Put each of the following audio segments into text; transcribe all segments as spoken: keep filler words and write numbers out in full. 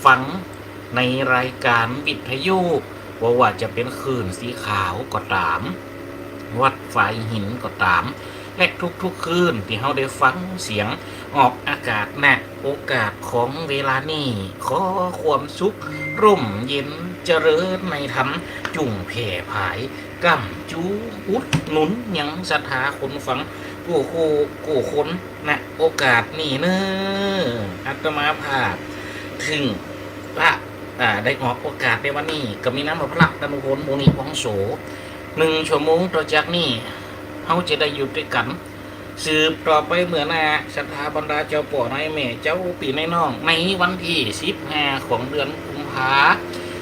ฟังในรายการวิทยุ บ่ว่าจะเป๋นคลื่นสีขาวก็ต๋าม วัดฝายหินก็ต๋าม และทุกๆ คลื่นตี้เฮาได้ฟังเสียงออกอากาศ ณ โอกาสของเวลานี้ ขอความสุข ร่มเย็น เจริญในธรรม จุ่งแผ่ผาย ก้ำจูอุดหนุนยังศรัทธาคนฟังกู้คู่กู้คน ณ โอกาสนี้เน่อ อาตมาภาพถึงพระ อ่า ได้ออกโอกาสในวันนี้ ก็มีนามว่าพระตนุพล มุนีพองโส นึ่งชั่วโมงต่อจากนี้ เฮาจะได้อยู่ตวยกั๋น สืบต่อไปเมื่อหน้า ศรัทธาบรรดาเจ้าป้อนายแม่ เจ้าปี้นายน้อง ในวันตี้สิบห้าของเดือนกุมภา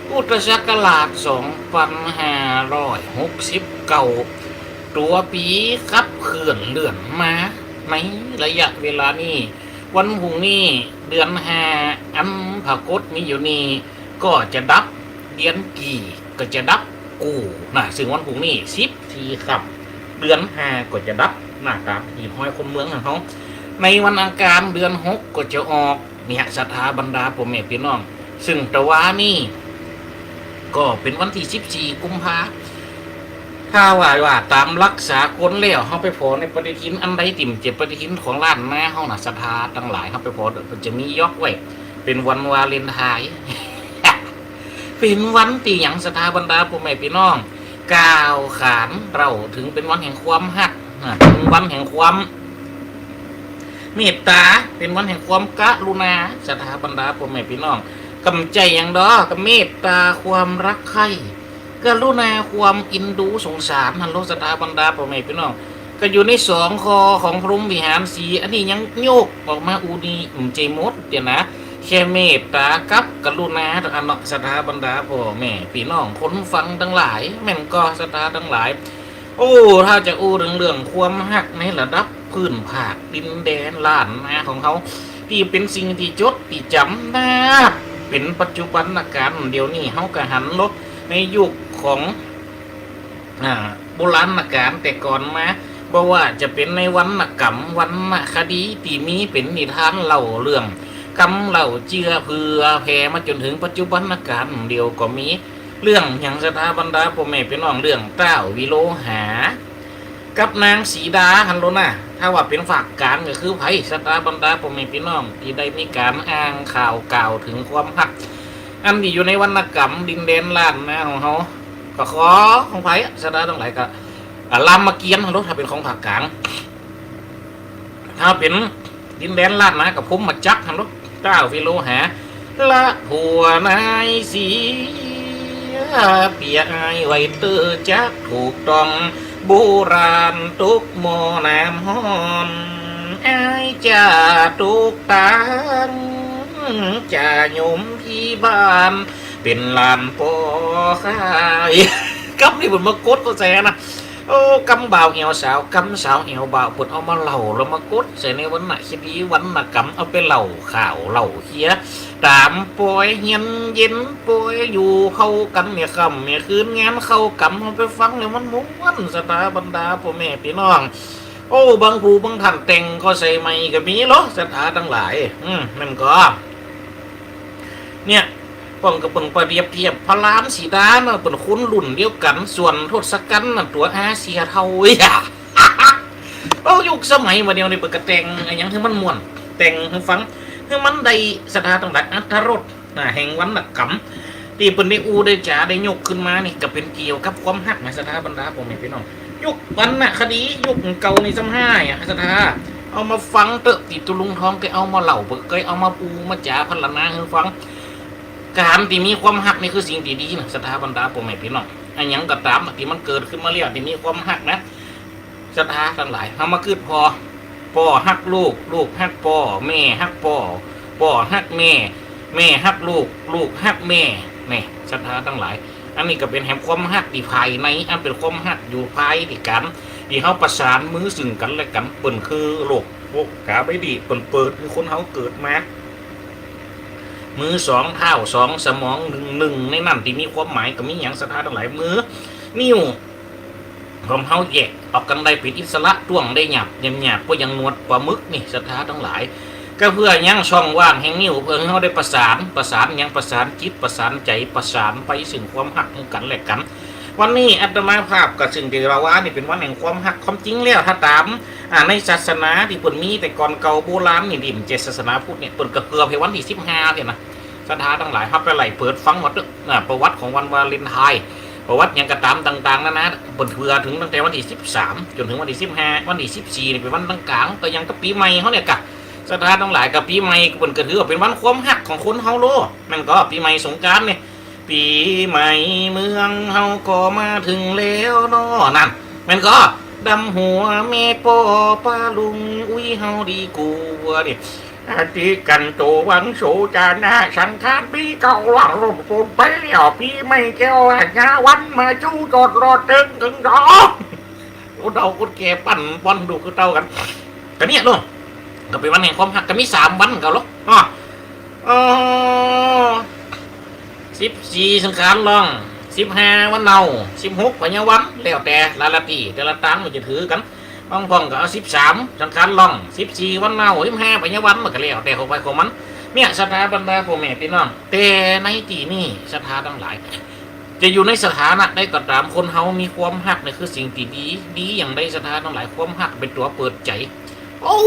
พุทธศักราชสองปันห้าร้อยหกสิบเก้า ตั๋วปี๋ขับเคลื่อนเลื่อนมา ในระยะเวลานี้ วันพรุ่งนี้ เดือนห้า อันผากฏมีอยู่นี้ ก็จะดับ เดือนกี่ก็จะดับกู้นะ ซึ่งวันพรุ่งนี้ สิบสี่ค่ำ เดือนห้าก็จะดับนะ ต๋ามหีบห้อยคนเมืองของเฮา ในวันอังคาร เดือนหกก็จะออก เนี่ย ศรัทธาบรรดาป้อแม่ปี้น้อง ซึ่งตะวานี้ ก็เป๋นวันตี้สิบสี่กุมภา ถ้าว่า ว่าต๋ามหลักสากลแล้ว เฮาไปผ่อในปฏิทินอันใดตี้บ่ใจ้ปฏิทินของล้านนาเฮานะ ศรัทธาตังหลาย เฮาไปผ่อ มันจะมียอกไว้ เป๋นวันวาเลนไทน์ เป๋นวันตี้หยัง ศรัทธาบรรดาป้อแม่ปี้น้อง ก้าวขานเล่าเถิงเป๋นวันแห่งความฮักนะ เป๋นวันแห่งความเมตต๋า เป๋นวันแห่งความกรุณา ศรัทธาบรรดาป้อแม่ปี้น้อง ก่ำใจ๋หยังดอก ก็เมตต๋า ความรักใคร่ กรุณา ความเอ็นดูสงสาร หั้นโล ศรัทธาบรรดาป้อแม่ปี้น้อง ก็อยู่ในสองข้อของพรหมวิหารสี่ อันนี้ยังโยกออกมาอู้นี้ อืม บ่ใจ้หมดเตี้ยนะ แค่เมตต๋ากับกรุณาเต้าอั้นเนาะ ศรัทธาบรรดาป้อแม่ปี้น้องคนฟังตังหลาย แม่นก่อ ศรัทธาตังหลาย โอ้ ถ้าจะอู้เถิงเรื่องความฮักในระดับพื้นภาคดินแดนล้านนาของเฮา ตี้เป๋นสิ่งตี้จดตี้จ๋ำนะ เป๋นปัจจุบันกาล เดี๋ยวนี้เฮาก็หันโล ในยุคของ อ่า โบราณกาลแต่ก่อนมา บ่ว่าจะเป๋นในวรรณกรรม วรรณคดีตี้มีเป๋นนิทานเล่าเรื่อง กำเล่าเจือเผื่อแผ่มาจ๋นเถิงปัจจุบันกาลเดี๋ยวก็มี เรื่องหยัง ศรัทธาบรรดาป้อแม่ปี้น้อง เรื่องต้าววิโลหา กับนางสีดา หั้นโลนะ ถ้าว่าเป๋นฝากก๋านก็คือใผ ศรัทธาบรรดาป้อแม่ปี้น้อง ตี้ได้มีก๋านอ้างข่าวกล่าวเถิงความฮัก อันตี้อยู่ในวรรณกรรมดินแดนล้านนาของเฮา ก็ขอของใผ ศรัทธาตังหลายก็ อ่า รามเกียรติ์ หั้นโล ถ้าเป๋นของภาคก๋าง ถ้าเป๋นดินแดนล้านนาก็พรหมจักร หั้นโล ต้าววิโลหา ละผัวนายเสีย เปียอ้ายไว้เต๊อะจักถูกต้อง โบราณตกหม้อน้ำฮ้อน อ้ายจะตกตาง จะยมตี้บ้าน เป๋นหลานป้อข้า กำนี้เปิ้นมากดเอาใส่นะ โอ้ กำบ่าวแอ่วสาว กำสาวแอ่วบ่าว เปิ้นเอามาเล่าแล้วมากดใส่ในวรรณคดีวรรณกรรม เอาไปเล่าข่าวเล่าเฮีย ต๋ามปอยเฮียนเย็นปอยอยู่เข้ากั๋นเมื่อค่ำเมื่อคืน งานเข้ากรรม เอาไปฟังแล้วมันม่วน ศรัทธาบรรดาป้อแม่ปี้น้อง โอ้ บางผู้บางท่านแต่งก็ใส่ใหม่ก็มีโล ศรัทธาตังหลาย อืม แม่นก่อ เนี่ย ป้องก็เปิ้นเปรียบเทียบพระรามสีดาเนาะ เปิ้นคนรุ่นเดียวกั๋น ส่วนทศกัณฐ์น่ะตั๋วอาเสียเฒ่า เอ้า ยุคสมัยบ่าเดี่ยวนี้เปิ้นก็แต่งอะหยังหื้อมันม่วน แต่งหื้อฟัง หื้อมันได้ ศรัทธาตังหลาย อรรถรสนะ แห่งวรรณกรรม ตี้เปิ้นได้อู้ได้จ๋าได้ยกขึ้นมานี่ ก็เป๋นเกี่ยวกับความฮักนะ ศรัทธาบรรดาป้อแม่ปี้น้อง ยุควรรณคดี ยุคเก่านี่ซ้ำฮ้ายอะ ศรัทธา เอามาฟังเต๊อะ ตี้ตุ๊ลุงทองเกยเอามาเล่า เปิ้นเกยเอามาปูมาจ๋าพรรณนาหื้อฟัง ก๋านตี้มีความฮักนี่คือสิ่งตี้ดีนะ ศรัทธาบรรดาป้อแม่ปี้น้อง อะหยังก็ต๋ามตี้มันเกิดขึ้นมาแล้ว ตี้มีความฮักนะ ศรัทธาตังหลาย เฮามาคิดผ่อ ป้อฮักลูก ลูกฮักป้อ แม่ฮักป้อ ป้อฮักแม่ แม่ฮักลูก ลูกฮักแม่ นี่ ศรัทธาตังหลาย อันนี้ก็เป๋นแหมความฮักตี้ภายใน อันเป๋นความฮักอยู่ภายตี้กั๋น ตี้เฮาประสานมือซึ่งกั๋นและกั๋น เปิ้นคือโลก โลกาใบนี้ เปิ้นเปิดหื้อคนเฮาเกิดมา มือสอง เท้าสอง สมองหนึ่ง หนึ่งในนั้นตี้มีความหมายก็มีหยัง ศรัทธาตังหลาย มือ นิ้ว ของเฮาแยกออกกั๋นได้เป๋นอิสระ ต้วงได้หยาบ หยาบๆ บ่อย่างหนวดป๋าหมึกนี่ ศรัทธาตังหลาย ก็เปื้อยังช่องว่างแห่งนี้ เปื้อหื้อเฮาได้ประสาน ประสานหยัง ประสานจิต ประสานใจ๋ ประสานไปเถิงความฮักซึ่งกั๋นและกั๋น วันนี้อาตมาภาพก็เถิงได้ว่านี่เป๋นวันแห่งความฮัก ความจริงแล้วถ้าต๋าม อ่า ในศาสนาตี้เปิ้นมีแต่ก่อนเก่าโบราณนี่ ตี้บ่ใจ้ศาสนาพุทธเนี่ย เปิ้นก็เกือบหื้อวันตี้สิบห้าเสียนะ ศรัทธาตังหลาย เฮาไปไล่เปิดฟังหมดเต๊อะ อ่า ประวัติของวันวาเลนไทน์ ประวัติหยังก็ต๋ามต่างๆ นานา เปิ้นเปื้อเถิงตั้งแต่วันตี้สิบสาม จ๋นเถิงวันตี้สิบห้า วันตี้สิบสี่นี่เป๋นวันตังก๋าง ก็ยังกับปี๋ใหม่เฮาเนี่ยกะ ศรัทธาตังหลาย ก็ปี๋ใหม่เปิ้นก็ถือว่าเป๋นวันความฮักของคนเฮาโล แม่นก่อ ปี๋ใหม่สงกรานต์เนี่ย ปี๋ใหม่เมืองเฮาก็มาเถิงแล้วเนาะ นั่น แม่นก่อ ดำหัวแม่ป้อป้าลุงอุ๊ยเฮาดีกว่านี่ อติกันโตวังโสจานะ สังขารปี๋เก่าล่วงล้นปู้นไปแล้ว ปี๋ใหม่แก้วว่าหาวันมาจู้จอดรอเถิงเถิงดอก คนเฒ่าคนแก่ปั่นป่อนดูคือเต้ากั๋น ก็เนี่ยเนาะ ก็เป๋นวันแห่งความฮัก ก็มีสามวันก็ลอ เนาะ เออ สิบสี่สังขารล่วง สิบห้าวันเนา สิบหกผญาวัน แล้วแต่ละละตี้ แต่ละตางมันจะถือกั๋น บางพ่องก็เอาสิบสามสังขารล่วง สิบสี่วันเนา สิบห้าผญาวัน มันก็แล้วแต่ของใผของมัน เนี่ย ศรัทธาบรรดาพ่อแม่พี่น้อง แต่ในตี้นี้ ศรัทธาตังหลาย จะอยู่ในสถานะใดก็ต๋าม คนเฮามีความฮักเนี่ยคือสิ่งตี้ดี ดีอย่างใด ศรัทธาตังหลาย ความฮักเป๋นตั๋วเปิดใจ๋ โอ้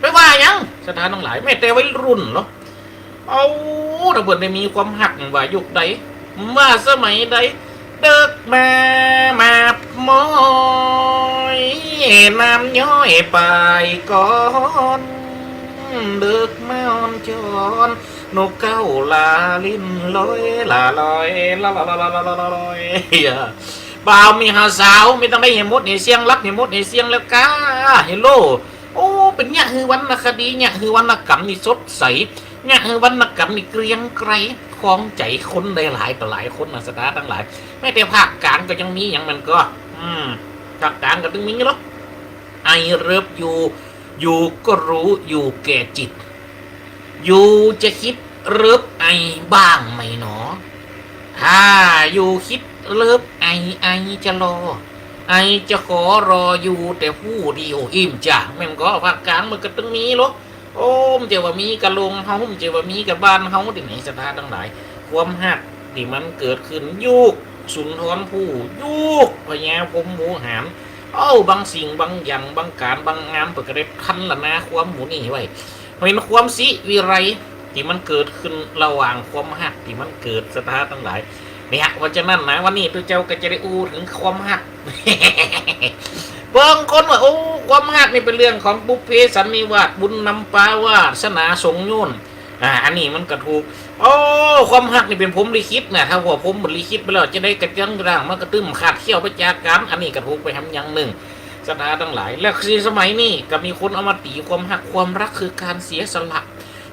ไปว่าหยัง ศรัทธาตังหลาย แม้แต่วัยรุ่นลอ เอ้า ถ้าเปิ้นได้มีความฮักว่ายุคใด ว่าสมัยใด เดิกมามาบมอย น้ำย้อยปายก่อน เดิกมาอ่อนจ้อน นกเก๊าลาลิ้นลอย ลาลอย ลาลอย บ่าวมีหาสาว มีตังใดหื้อหมดหื้อเสี้ยง ฮับหื้อหมดหื้อเสี้ยงแล้วก้า เฮโล โอ้ เป๋นเยียะหื้อวรรณคดี เยียะหื้อวรรณกรรมนี่สดใส เยียะหื้อวรรณกรรมนี่เกรียงไกร ครองใจ๋คนได้หลายต่อหลายคนนะ ศรัทธาตังหลาย แม้แต่ภาคกลางก็ยังมีหยังแม่นก่อ อืม ภาคกลางก็ตึงมีลอ I love you อยู่ก็รู้อยู่แก่จิต อยู่จะคิดเลิฟไอบ้างไหมหนอ ถ้าอยู่คิดเลิฟไอ ไอจะรอ ไอจะขอรออยู่แต่ผู้เดียว อิมจ้ะ แม่นก่อ ภาคกลางมันก็ตึงมีลอ โอ้ บ่ใจ้ว่ามีกะโลงเฮา บ่ใจ้ว่ามีกะบ้านเฮาตี้ไหน ศรัทธาตังหลาย ความฮักตี้มันเกิดขึ้นยุคสุนทรภู่ ยุคพญาพรหมโมหาร เอ้า บางสิ่งบางอย่าง บางก๋านบางงาน เปิ้นก็ได้พรรณนาความหมู่นี้ไว้ เป๋นความสิวิไลตี้มันเกิดขึ้นระหว่างความฮักตี้มันเกิด ศรัทธาตังหลาย เนี่ย เพราะฉะนั้นนะ วันนี้ตุ๊เจ้าก็จะได้อู้เถิงความฮัก บางคนว่า โอ้ ความฮักนี่เป๋นเรื่องของบุพเพสันนิวาส บุญนำปาวาสนาสงโยน อ่า อันนี้มันก็ถูก โอ้ ความฮักนี่เป๋นพรหมลิขิตนะ ถ้าว่าพรหมลิขิตไปแล้ว จะได้กระเจิงกระด้าง มันก็ตึงขาดเขี้ยวไปจากกั๋น อันนี้ก็ถูกไปหำอย่างนึ่ง ศรัทธาตังหลาย และคือสมัยนี้ก็มีคนเอามาตี๋ความฮัก ความรักคือการเสียสละ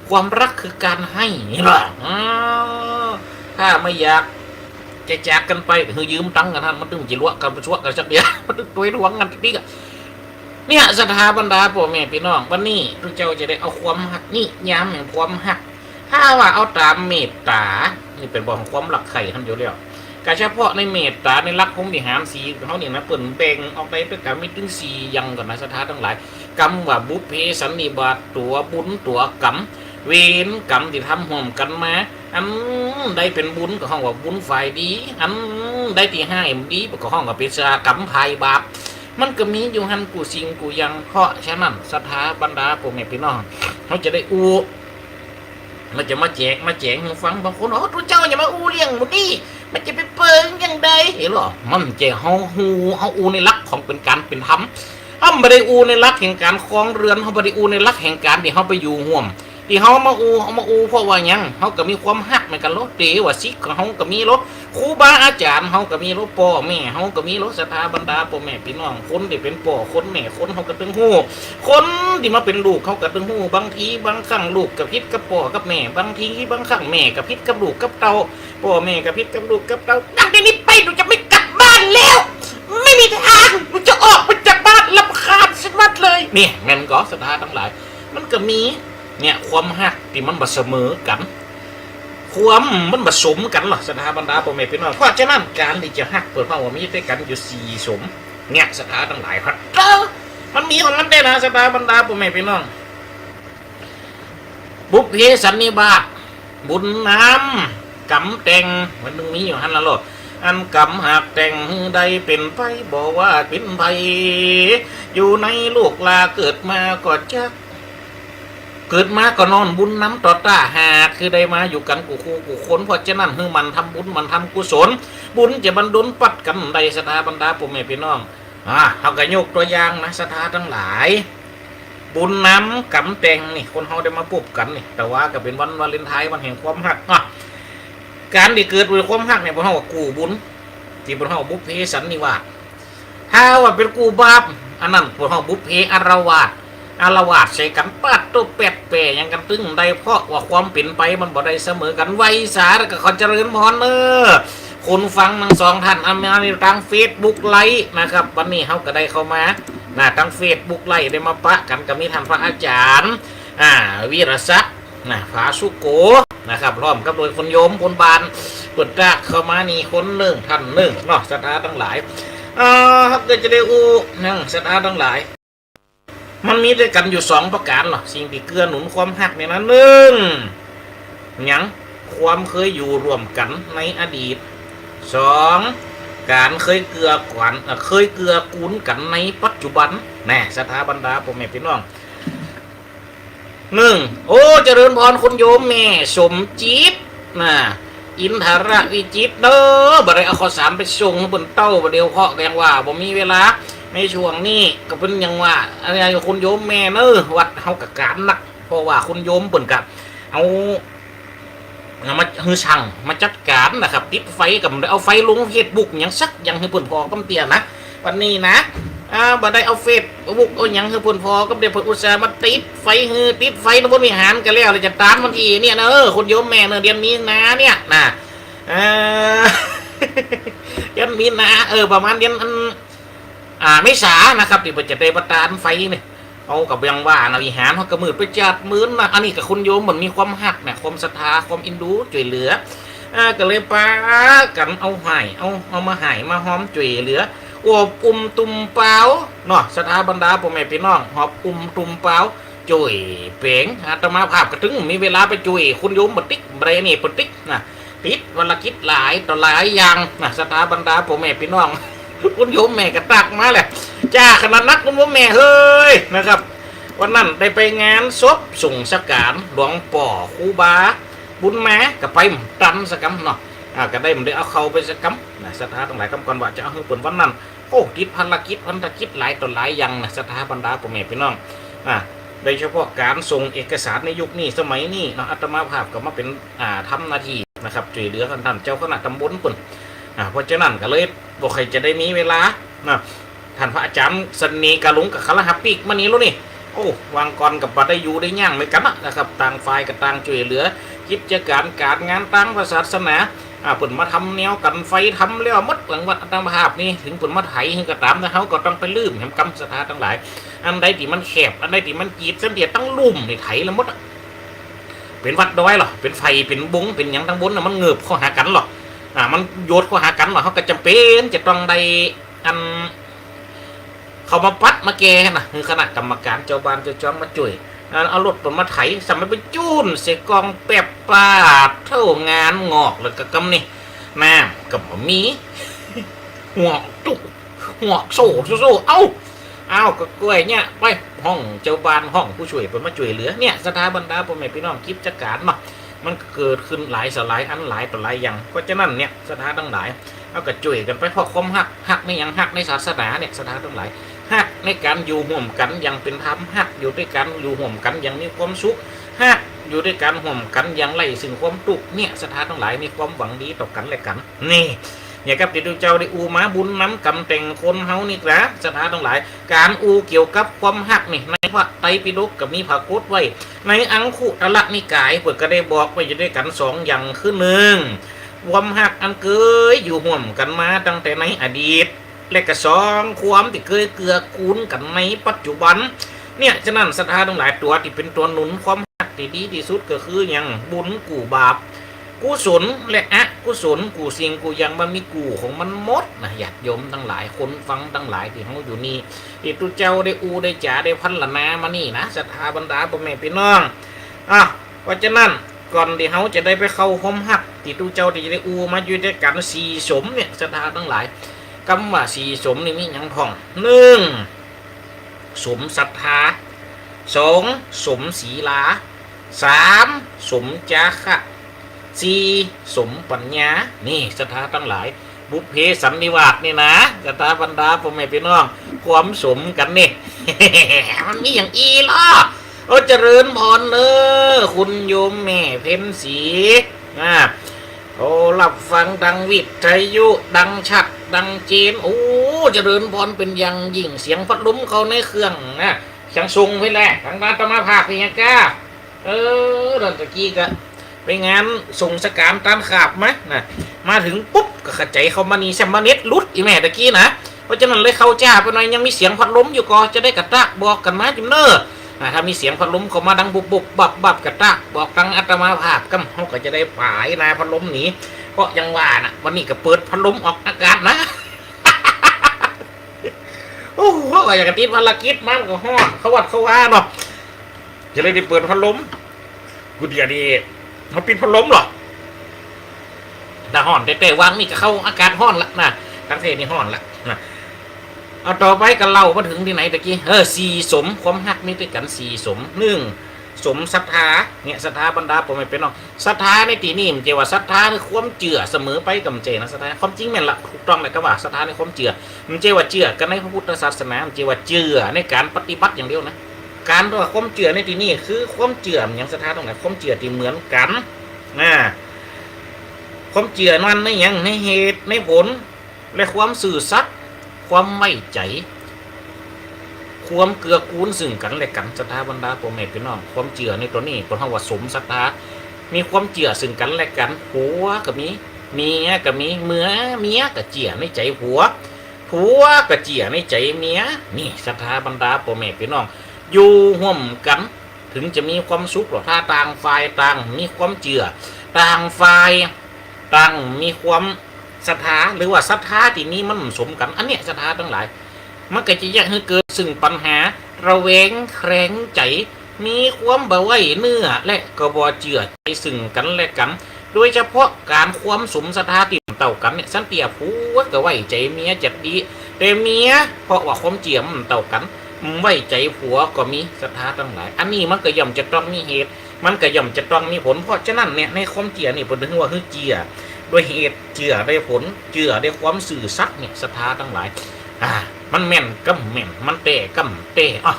ความรักคือการให้ นี่แหละ อ้าว ถ้าไม่อยากจะจากกั๋นไป หื้อยืมตังค์กั๋นหั้น มันตึงจะลัวะกั๋นไปซัวะกั๋นสักเดียว มันตึงตวยหลวงกั๋นติ๊กๆ อะ เนี่ย ศรัทธาบรรดาพ่อแม่พี่น้อง วันนี้ตุ๊เจ้าจะได้เอาความฮัก นิยามแห่งความฮัก ถ้าว่าเอาต๋ามเมตต๋า นี่เป๋นบ่ของความรักใค่หั้นอยู่แล้ว ก็เฉพาะในเมตต๋า ในหลักพรหมวิหารสีเฮานี่นะ เปิ้นแบ่งออกได้เป๋นกำมีตึงสี่อย่างก่อนนะ ศรัทธาตังหลาย กำว่าบุพเพสันนิวาส ตั๋วบุญตั๋วกรรม เวรกรรมตี้ทำฮ่วมกั๋นมา อันใดเป๋นบุญก็ฮ้องว่าบุญฝ่ายดี อันใดตี้ฮ้ายบ่ดีก็ฮ้องว่าเป๋นชะตากรรมฝ่ายบาป มันก็มีอยู่หั้นกู้สิ่งกู้อย่าง เพราะฉะนั้น ศรัทธาบรรดาพ่อแม่พี่น้อง เฮาจะได้อู้ เฮาจะมาแจก มาแจ๋งหื้อฟัง บางคน โอ้ ตุ๊เจ้าอย่ามาอู้เรื่องหมู่นี้ มันจะไปเปิงอย่างใด เห็นบ่ มันจะ เฮาอู้ เฮาอู้ในหลักของเป๋นก๋านเป๋นธรรม เฮาบ่ได้อู้ในหลักแห่งก๋านครองเฮือน เฮาบ่ได้อู้ในหลักแห่งก๋านตี้เฮาไปอยู่ฮ่วม ตี้เฮามาอู้ เฮามาอู้เพราะว่าหยัง เฮาก็มีความฮักเหมือนกั๋นโล เต๋ว่าศิษย์ของเฮาก็มีโล ครูบาอาจ๋ารย์เฮาก็มีโล ป้อแม่เฮาก็มีโล ศรัทธาบรรดาป้อแม่ปี้น้อง คนตี้เป๋นป้อคนแม่คนเฮาก็ตึงฮู้ คนตี้มาเป๋นลูกเฮาก็ตึงฮู้ บางทีบางครั้งลูกก็ผิดกับป้อกับแม่ บางทีบางครั้งแม่ก็ผิดกับลูกกับเต้า ป้อแม่ก็ผิดกับลูกกับเต้า หลังจากนี้ไปหนูจะไม่กลับบ้านแล้ว ไม่มีทาง หนูจะออกไปจากบ้าน รำคาญชะมัดเลย เนี่ย แม่นก่อ ศรัทธาตังหลาย มันก็มี เนี่ย ความฮักตี้มันบ่เสมอกั๋น ความมันบ่สมกั๋นหรอก ศรัทธาบรรดาป้อแม่ปี้น้อง เพราะฉะนั้นก๋านตี้จะฮักเปิ้นเฮาว่ามีด้วยกั๋นอยู่สี่สม เนี่ย ศรัทธาตังหลาย ฮัตเตอร์ มันมีของมันเด้นะ ศรัทธาบรรดาป้อแม่ปี้น้อง บุพเพสันนิวาส บุญนำกำแต่ง มันต้องมีอยู่หั้นละโลด อันกำหากแต่งหื้อได้เป๋นไป บ่ว่าเป๋นใผ อยู่ในโลกลาเกิดมาก็จัก เกิดมาก็น้อมบุญนำต่อต้า หากคือได้มาอยู่กั๋นกู้คู่กู้คน เพราะฉะนั้นหื้อหมั่นทำบุญหมั่นทำกุศล บุญจะบันดลปัดกั๋นได้ ศรัทธาบรรดาป้อแม่ปี้น้อง อ่า เฮาก็ยกตั๋วอย่างนะ ศรัทธาตังหลาย บุญนำกำแต่งนี่ คนเฮาได้มาปบกั๋นนี่ แต่ว่าก็เป๋นวันวาเลนไทน์ วันแห่งความฮักเนาะ ก๋านตี้เกิดด้วยความฮักเนี่ย เปิ้นฮ้องว่ากู้บุญ ตี้เปิ้นฮ้องว่าบุพเพสันนิวาส ถ้าว่าเป๋นกู้บาป อันนั้นเปิ้นฮ้องบุพเพอาละวาส อาละวาสใส่กั๋น ปาดโต้ แป๊ดแป้หยังกั๋นตึงได้ เพราะว่าความเป๋นไปมันบ่ได้เสมอกั๋น ไหว้สาแล้วก็ขอเจริญพรเน้อ คนฟังตังสองท่าน อันมาในตางเฟซบุ๊กไลฟ์นะครับ วันนี้เฮาก็ได้เข้ามานะ ตางเฟซบุ๊กไลฟ์ได้มาปะกั๋นกับมีต้านพระอาจ๋ารย์ อ่า วีรศักดิ์ นะ ผาสุโข นะครับ พร้อมกับโดยคนโยมคนบ้าน เปิ้นตากเข้ามานี่คนนึ่ง ต้านนึ่งเนาะ ศรัทธาตังหลาย เอ่อ เฮาก็จะได้อู้นะ ศรัทธาตังหลาย มันมีด้วยกั๋นอยู่สองประก๋านเนาะ สิ่งตี้เกื้อหนุนความฮักเนี่ยนะ นึ่ง หยัง ความเคยอยู่ร่วมกั๋นในอดีต สอง ก๋านเคยเกื้อกูล เอ่อ เคยเกื้อกูลกั๋นในปัจจุบัน แน่ ศรัทธาบรรดาป้อแม่ปี้น้อง นึ่ง โอ้ เจริญพรคุณโยมแม่สมจิตนะ อินทรวิจิตรเน้อ บ่ได้เอาข้าวสารไปส่งหื้อเปิ้นเต้า บ่าเดี่ยวเพราะยังว่าบ่มีเวลา ในช่วงนี้ก็เป๋นยังว่า อันนี้คุณโยมแม่เน้อ วัดเฮาก็ก๋านหนัก เพราะว่าคุณโยมเปิ้นก็เอา เอามาหื้อช่างมาจัดก๋านนะครับ ติดไฟก็บ่ได้เอาไฟลงเฟซบุ๊กหยังสักอย่างหื้อเปิ้นผ่อก้ำเตี้ยนะ วันนี้นะ อ่า บ่ได้เอาเฟซบุ๊กเอาหยังหื้อเปิ้นผ่อก้ำเตี้ย เปิ้นอุตส่าห์มาติดไฟหื้อ ติดไฟนำบนวิหารก็แล้ว แล้วจะตานวันตี้เนี่ยนะ เออ คุณโยมแม่เน้อ เดือนมีนาเนี่ยนะ เออ เดือนมีนา เออ ประมาณเดือนอัน อ่า เมษานะครับ ตี้เปิ้นจะได้มาตานไฟเนี่ย เอาก็บ่ยังว่านะ วิหารเฮาก็มืดไปจาดมื้นนะ อันนี้ก็คุณโยมเปิ้นมีความฮักนะ ความศรัทธา ความเอ็นดู จ้วยเหลือ เออ ก็เลยปากั๋นเอาฮ้าย เอา เอามาฮ้ายมาฮอมจ้วยเหลือ อบอุ้มตุ้มเป๋าเนาะ ศรัทธาบรรดาป้อแม่ปี้น้อง อบอุ้มตุ้มเป๋า จ้วยแป๋ง อาตมาภาพก็ตึงมีเวลาไปจ้วยคุณโยมบ่ติก บ่ได้นี่บ่ติกนะ ติดภารกิจหลายต่อหลายอย่างนะ ศรัทธาบรรดาป้อแม่ปี้น้อง คุณโยมแม่ก็ตากมาแหละ จ้า ขนาดนักคุณโยมแม่เฮ้ย นะครับ วันนั้นได้ไปงานศพส่งสังขารหลวงป้อครูบาบุญมา ก็ไปบ่ตันสักกำเนาะ อ่า ก็ได้บ่ได้เอาเข้าไปสักกำนะ ศรัทธาตังหลาย กำก่อนว่าจะเอาหื้อเปิ้นวันนั้น โอ้ ติดภารกิจ ภารกิจหลายต่อหลายอย่างนะ ศรัทธาบรรดาป้อแม่ปี้น้อง อ่า โดยเฉพาะก๋านส่งเอกสารในยุคนี้สมัยนี้เนาะ อาตมาภาพก็มาเป๋น อ่า ทำหน้าตี้นะครับ จ้วยเหลือท่าน ท่านเจ้าคณะตำบลเปิ้น อ่า เพราะฉะนั้นก็เลยบ่ค่อยจะได้มีเวลานะ ท่านพระอาจ๋ารย์เสน่ห์กาหลงก็ขะละหับปีกมานี่แล้วนี่ โอ้ วางก่อนก็บ่ได้อยู่ได้ย่างเหมือนกั๋นนะ นะครับ ต่างฝ่ายก็ต่างจ้วยเหลือ กิจก๋านก๋านงานตางพระศาสนา อ่า เปิ้นมาทำแนวกั๋นไฟ ทำแล้วหมดหลังวัด อาตมาภาพนี่ เถิงเปิ้นมาไถหื้อก็ต๋าม แต่เฮาก็ต้องไปลืมแหมกำ ศรัทธาตังหลาย อันใดตี้มันแคบ อันใดตี้มันจีด สันเตียตังลุ่มนี่ไถแล้วหมดอะ เป๋นวัดดอยเหรอ เป๋นไฝ่ เป๋นบง เป๋นหยังตังบนน่ะ มันเงิบเข้าหากั๋นเหรอ อ่า มันโยดเข้าหากั๋นเหรอ เฮาก็จ๋ำเป๋นจะต้องได้ อัน เขามาปัดมาแก้นะ หื้อคณะกรรมก๋านเจ้าบ้านเจ้าจ้องมาจ้วย อ่า เอารถเปิ้นมาไถ สมัยไปจูนใส่กองแป๊บ ปาดโถ่ งานงอกแล้วก็กำนี่ น้ำก็บ่มี หัวจุก หัวโซ่โซ่ เอ้า เอ้า ก็ก้วยเนี่ย ไปฮ้องเจ้าบ้าน ฮ้องผู้จ้วยเปิ้นมาจ้วยเหลือ เนี่ย ศรัทธาบรรดาป้อแม่ปี้น้อง กิจก๋านเนาะ มันก็เกิดขึ้นหลายสลายอัน หลายต่อหลายอย่าง เพราะฉะนั้นเนี่ย ศรัทธาตังหลาย เฮาก็จ้วยกั๋นไป เพราะความฮัก ฮักในหยัง ฮักในศาสนาเนี่ย ศรัทธาตังหลาย ฮักในก๋านอยู่ฮ่วมกั๋นอย่างเป๋นธรรม ฮักอยู่ด้วยกั๋น อยู่ฮ่วมกั๋นอย่างมีความสุข ฮักอยู่ด้วยกั๋นฮ่วมกั๋นอย่างไร้ซึ่งความตุ๊กข์ เนี่ย ศรัทธาตังหลาย มีความหวังดีต่อกั๋นและกั๋น นี่ เนี่ยครับ ตี้ตุ๊เจ้าได้อู้มา บุญนำกำแต่งคนเฮานี่นะ ศรัทธาตังหลาย ก๋านอู้เกี่ยวกับความฮักนี่ ในพระไตรปิฎกก็มีผะโกตไว้ ในอังคุตระนิกาย เปิ้นก็ได้บอกไว้อยู่ด้วยกั๋นสองอย่าง คือนึ่ง ความฮักอันเกยอยู่ฮ่วมกั๋นมาตั้งแต่ในอดีต และก็สอง ความตี้เกยเกื้อกูลกั๋นในปัจจุบัน เนี่ย ฉะนั้นศรัทธาตังหลาย ตั๋วตี้เป๋นตั๋วหนุนความฮักตี้ดีตี้สุดก็คือหยัง บุญกู้บาป กุศลและอกุศลกู้สิ่งกู้อย่าง มันมีกู้ของมันหมดนะ ญาติโยมตังหลาย คนฟังตังหลายตี้เฮาอยู่นี่ ตี้ตุ๊เจ้าได้อู้ได้จ๋าได้พรรณนามานี่นะ ศรัทธาบรรดาป้อแม่ปี้น้อง อ่ะ เพราะฉะนั้น ก่อนตี้เฮาจะได้ไปเข้าฮอมฮัก ตี้ตุ๊เจ้าตี้จะได้อู้มาอยู่ตวยกั๋น สี่สมเนี่ย ศรัทธาตังหลาย กำว่าสี่สมนี่มีหยังพ่อง นึ่ง สมศรัทธา สอง สมศีลา สาม สมจาคะ สี่ สมปัญญา นี่ ศรัทธาตังหลาย บุพเพสันนิวาสนี่นะ ศรัทธาบรรดาป้อแม่ปี้น้อง ความสมกั๋นนี่ มันมีอย่างอี้ลอ โอ้ เจริญพรเน่อ คุณโยมแม่เพ็ญศรี อ่า โอ้ ฮับฟังตางวิทยุ ดังชัด ดังเจน โอ้ เจริญพรเป๋นอย่างยิ่ง เสียงพัดลมเข้าในเครื่องนะ เสียงส่งไปแหละ ตางอาตมาภาพนี่ไงก้า เออ ตะกี้ก็ไปงานส่งสการตานขาบมานะ มาเถิงปุ๊บ ก็เข้าใจ๋เข้ามานี่แซมมาเน็ตหลุดอีแม่ตะกี้นะ เพราะฉะนั้นเลยเข้าจ๊าไปหน่อย ยังมีเสียงพัดลมอยู่ก็จะได้กระตากบอกกั๋นมาจุ่มเน่อ อ่า ถ้ามีเสียงพัดลมเข้ามาดังบุบๆ บับๆ กระตากบอกตางอาตมาภาพกำ เฮาก็จะได้ป๋ายหน้าพัดลมหนี เพราะยังว่านะ วันนี้ก็เปิดพัดลมออกอากาศนะ โอ้โห ว่าอยากจะติดภารกิจมามันก็ฮ้อน เข้าวัดเข้าวาเนาะ จะเลยได้เปิดพัดลม กูเดี๋ยวนี้ เฮาปิดพัดลมเหรอ ถ้าฮ้อนแต๊ๆ วางนี่ก็เข้าอากาศฮ้อนละนะ ตางเทศนี่ฮ้อนละนะ เอาต่อไปก็เล่ามาเถิงตี้ไหนตะกี้ เออ สี่สม ความฮักมีตวยกั๋นสี่สม นึ่ง สมศรัทธา เนี่ย ศรัทธาบรรดาป้อแม่ปี้น้อง ศรัทธาในตี้นี่ บ่ใจ้ว่าศรัทธาในความเจื้อเสมอไป ก็บ่ใจ้นะ ศรัทธา ความจริงแม่นละ ถูกต้องแหละ ก็ว่าศรัทธาในความเจื้อ บ่ใจ้ว่าเจื้อกั๋นในพระพุทธศาสนา บ่ใจ้ว่าเจื้อในก๋านปฏิบัติอย่างเดียวนะ ก๋านว่าความเจื้อในตี้นี่ คือความเจื้อหยัง ศรัทธาตังหลาย ความเจื้อตี้เหมือนกั๋น นะ ความเจื้อนั้นในหยัง ในเหตุ ในผล และความซื่อสัตย์ ความไว้ใจ๋ ความเกื้อกูลซึ่งกั๋นและกั๋น ศรัทธาบรรดาป้อแม่ปี้น้อง ความเจื้อในตั๋วนี้ เปิ้นฮ้องว่าสมศรัทธา มีความเจื้อซึ่งกั๋นและกั๋น ผัวก็มี เมียก็มี เมื่อเมียก็เจื้อในใจ๋ผัว ผัวก็เจื้อในใจ๋เมีย นี่ ศรัทธาบรรดาป้อแม่ปี้น้อง อยู่ฮ่วมกั๋น เถิงจะมีความสุขหรอก ถ้าต่างฝ่ายต่างมีความเจื้อ ต่างฝ่ายต่างมีความศรัทธา หรือว่าศรัทธาตี้มีมันบ่สมกั๋น อันเนี้ย ศรัทธาตังหลาย มันก็จะเยียะหื้อเกิดซึ่งปัญหา ระแวงแขลงใจ๋ มีความบ่ไว้เนื้อ และก็บ่เจื้อใจ๋ซึ่งกั๋นและกั๋น โดยเฉพาะก๋านความสมศรัทธาตี้บ่เต้ากั๋นเนี่ย สันเตี้ยผัวก็ไว้ใจ๋เมียจัดดี แต่เมียเพราะว่าความเจื้อมันบ่เต้ากั๋น บ่ไว้ใจ๋ผัวก็มี ศรัทธาตังหลาย อันนี้มันก็ย่อมจะต้องมีเหตุ มันก็ย่อมจะต้องมีผล เพราะฉะนั้นเนี่ย ในความเจื้อนี่เปิ้นเถิงว่าหื้อเจื้อโดยเหตุ เจื้อโดยผล เจื้อโดยความซื่อสัตย์เนี่ย ศรัทธาตังหลาย อ่า มันแม่นก็แม่น มันแต๊ก็แต๊ อ่ะ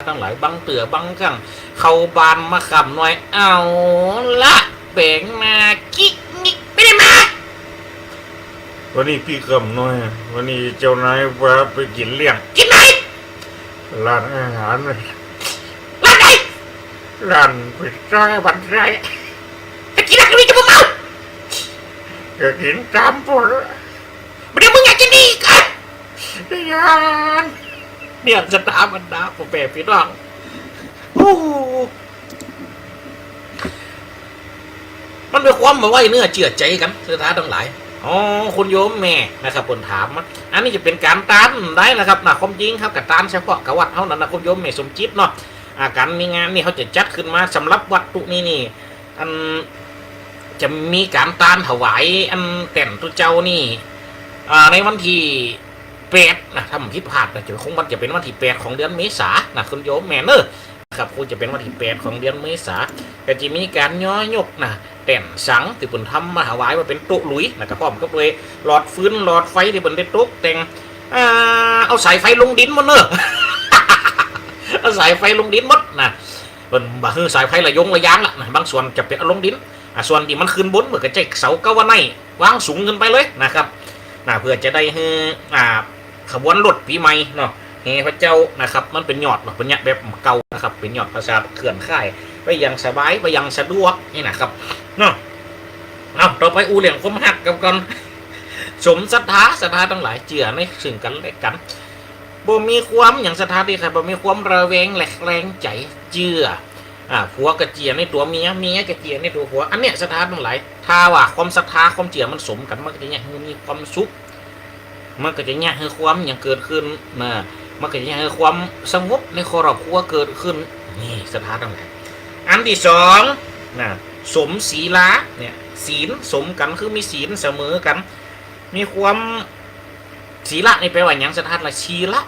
ตังหลาย บางเตื้อบางครั้ง เข้าบ้านมาค่ำหน่อย เอาละ แป๋งหน้าจิ๊กจิ๊ก ไปไหนมา วันนี้ปี้ค่ำหน่อย วันนี้เจ้านายพาไปกิ๋นเลี้ยง กิ๋นไหน ร้านอาหาร ร้านไหน ร้านปิซซ่าบ้านไร่ ไปกิ๋นร้านนี้จะบ่เมา ก็กิ๋นต๋ามปกติ บ่าเดี๋ยวมึงอยากจะหนีกั๋น ย้าน เนี่ย ศรัทธาบรรดาป้อแม่ปี้น้อง โอ้โห มันเป๋นความบ่ไว้เนื้อเจื้อใจ๋กั๋น ศรัทธาตังหลาย อ๋อ คุณโยมแม่นะครับ เปิ้นถามมา อันนี้จะเป๋นก๋านต้านได้นะครับนะ ความจริงครับ ก็ต้านเฉพาะกับวัดเฮานั้นนะ คุณโยมแม่สมจิตเนาะ อ่า ก๋านมีงานนี่เฮาจะจัดขึ้นมาสำหรับวัตถุนี้นี่ อันจะมีก๋านต้านถวายอันแต้นตุ๊เจ้านี่ อ่า ในวันตี้แปดนะ ถ้าบ่ผิดพลาดนะ จะคงมันจะเป๋นวันตี้แปดของเดือนเมษานะ คุณโยมแม่เนอะ ครับ คงจะเป๋นวันตี้แปดของเดือนเมษา ก็จะมีก๋านย้อยยกนะ แต้นสังตี้เปิ้นทำมาถวายว่าเป๋นโต๊ะหลุยนะ ก็พร้อมกับโดยหลอดฟืนหลอดไฟตี้เปิ้นได้ตกแต่ง อ่า เอาสายไฟลงดินหมดเนอะ เอาสายไฟลงดินหมดนะ เปิ้นบ่หื้อสายไฟระยงระยางละนะ บางส่วนจะเป๋นเอาลงดิน อ่า ส่วนตี้มันขึ้นบน เปิ้นก็ใจ๊เสาเก๊าว่าไนท์วางสูงขึ้นไปเลยนะครับ นะ เปื้อจะได้หื้อ อ่า ขบวนรถปี๋ใหม่เนาะ แห่พระเจ้านะครับ มันเป๋นยอดเนาะ เป๋นยอดแบบเก่านะครับ เป๋นยอดประสาทเคลื่อนย้าย ไปอย่างสบาย ไปอย่างสะดวกนี่นะครับ เนาะ เอา ต่อไปอู้เรื่องความฮักกั๋นก่อน สมศรัทธา ศรัทธาตังหลาย เจื้อในซึ่งกั๋นและกั๋น บ่มีความหยัง ศรัทธาตี้ใค่ บ่มีความระแวงและแขลงใจ๋ เจื้อ อ่า ผัวก็เจื้อในตั๋วเมีย เมียก็เจื้อในตั๋วผัว อันเนี้ย ศรัทธาตังหลาย ถ้าว่าความศรัทธาความเจื้อมันสมกั๋น มันก็จะเยียะหื้อมีความสุข มันก็จะเยียะหื้อความหยังเกิดขึ้นนะ มันก็จะเยียะหื้อความสงบในครอบครัวเกิดขึ้น นี่ ศรัทธาตังหลาย อันตี้สอง นะ สมศีลา เนี่ย ศีลสมกั๋น คือมีศีลเสมอกั๋น มีความ ศีละนี่แปลว่าหยัง ศรัทธาตังหลาย ศีละ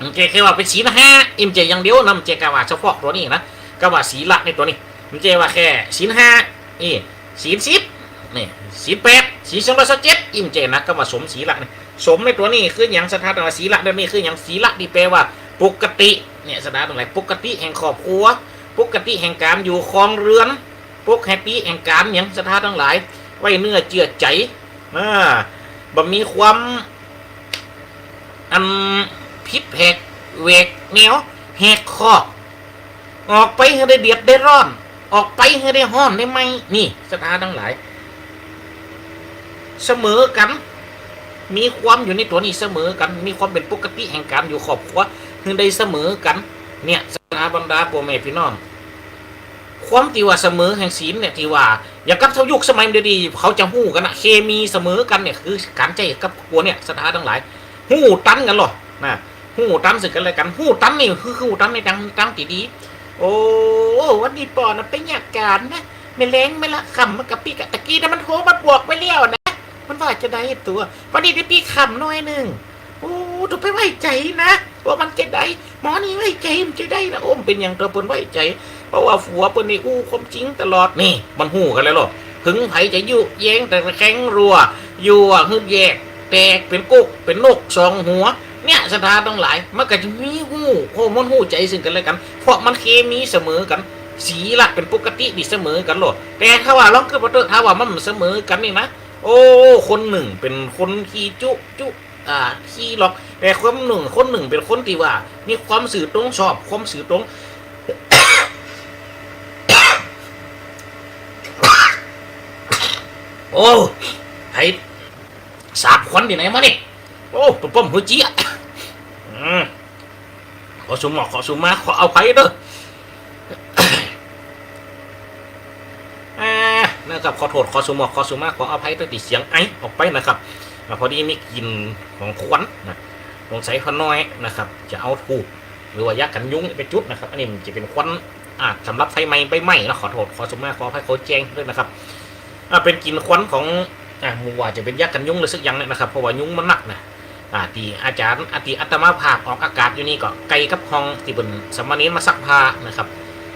บ่ใจ้แค่ว่าเป๋นศีลห้า บ่ใจ้อย่างเดียวนะ บ่ใจ้กำว่าเฉพาะตั๋วนี้นะ กำว่าศีละในตั๋วนี้ บ่ใจ้ว่าแค่ศีลห้า นี่ ศีลสิบ นี่ ศีลแปด ศีลสองร้อยซาวเจ็ด บ่ใจ้นะ กำว่าสมศีละนี่ สมในตั๋วนี้คือหยัง ศรัทธาตังหลาย ศีละในตั๋วนี้คือหยัง ศีละนี่แปลว่าปกติ เนี่ย ศรัทธาตังหลาย ปกติแห่งครอบครัว ปกติแห่งก๋านอยู่ครองเฮือน ปกติแห่งก๋านหยัง ศรัทธาตังหลาย ไว้เนื้อเจื้อใจ๋ อ่า บ่มีความ อันผิดแผกแหวกแนว แหกคอก ออกไปหื้อได้เดือดได้ร้อน ออกไปหื้อได้ฮ้อนได้ไหม้ นี่ ศรัทธาตังหลาย เสมอกั๋น มีความอยู่ในตั๋วนี้เสมอกั๋น มีความเป๋นปกติแห่งก๋านอยู่ครอบครัว หื้อได้เสมอกั๋น เนี่ย ศรัทธาบรรดาป้อแม่ปี้น้อง ความตี้ว่าเสมอแห่งศีลเนี่ย ตี้ว่า อย่างกับเต้ายุคสมัยเดี๋ยวนี้ เขาจะฮู้กั๋นนะ เคมีเสมอกั๋นเนี่ย คือก๋านใจ๊กับตั๋วเนี่ย ศรัทธาตังหลาย ฮู้ตันกั๋นลอ นะ ฮู้ตันซึ่งกั๋นและกั๋น ฮู้ตันนี่คือ ฮู้ตันในตาง ตางตี้ดี โอ้ วันนี้ป้อนะไปเยียะก๋านนะ แม่แลงแม่ละค่ำมันกะปิ๊กอะ ตะกี้นะมันโทรมาบอกไว้แล้วนะ มันว่าจะใดตั๋ว วันนี้ได้ปิ๊กค่ำหน้อยนึ่ง โอ้ ต้องไปไว้ใจ๋นะ ว่ามันจะใด หมอนี่ไว้ใจ๋มันจะใดนะ โอ้ เป๋นหยังเต้าเปิ้นไว้ใจ๋ เพราะว่าผัวเปิ้นนี่อู้ความจริงตลอด นี่ มันฮู้กั๋นแล้วลอ เถิงใผจะยุแยงตะแคงรั้ว ยั่วหื้อแยกแตกเป๋นกุ๊กเป๋นนกสองหัว เนี่ย ศรัทธาตังหลาย มันกะจะมีฮู้ โอ้ มันฮู้ใจ๋ซึ่งกั๋นและกั๋น เพราะมันเคมีเสมอกั๋น ศีละเป๋นปกติตี้เสมอกั๋นลอ แต่ถ้าว่าลองกึ๊ดเปิ้นเต๊อะ ถ้าว่ามันบ่เสมอกั๋นนี่นะ โอ้ คนนึ่งเป๋นคนขี้จุจุ อ่า ขี้หลอก แต่คนนึ่ง คนนึ่งเป๋นคนตี้ว่า มีความซื่อตรง ชอบความซื่อตรง โอ้ ไผสาบควันตี้ไหนมานี่ โอ้ ป้อมหื้อเจี๊ยะ อืม ขอสุหมอก ขอสุมา ขออภัยเต๊อะ อ่า นะครับ ขอโต้ษ ขอสุหมอก ขอสุมา ขออภัยเต๊อะตี้เสียงไอออกไปนะครับ อ่า พอดีมีกลิ่นของควันนะ สงสัยข้าน้อยนะครับ จะเอาธูป หรือว่ายักษ์กั๋นยุงไปจุดนะครับ อันนี้มันจะเป๋นควัน อ่า สำหรับไฟไหม้ใบไม้เนาะ ขอโต้ษ ขอสุมา ขออภัย ขอแจ้งตวยนะครับ อ่า เป๋นกลิ่นควันของ อ่า บ่ฮู้ว่าจะเป๋นยักษ์กั๋นยุงหรือสักอย่างเนี่ยนะครับ เพราะว่ายุงมันนักนะ อ่า ตี้อาจารย์ อ่า ตี้อาตมาภาพออกอากาศอยู่นี่ก็ใก้กับห้องตี้เปิ้นสามเณรมาซักผ้านะครับ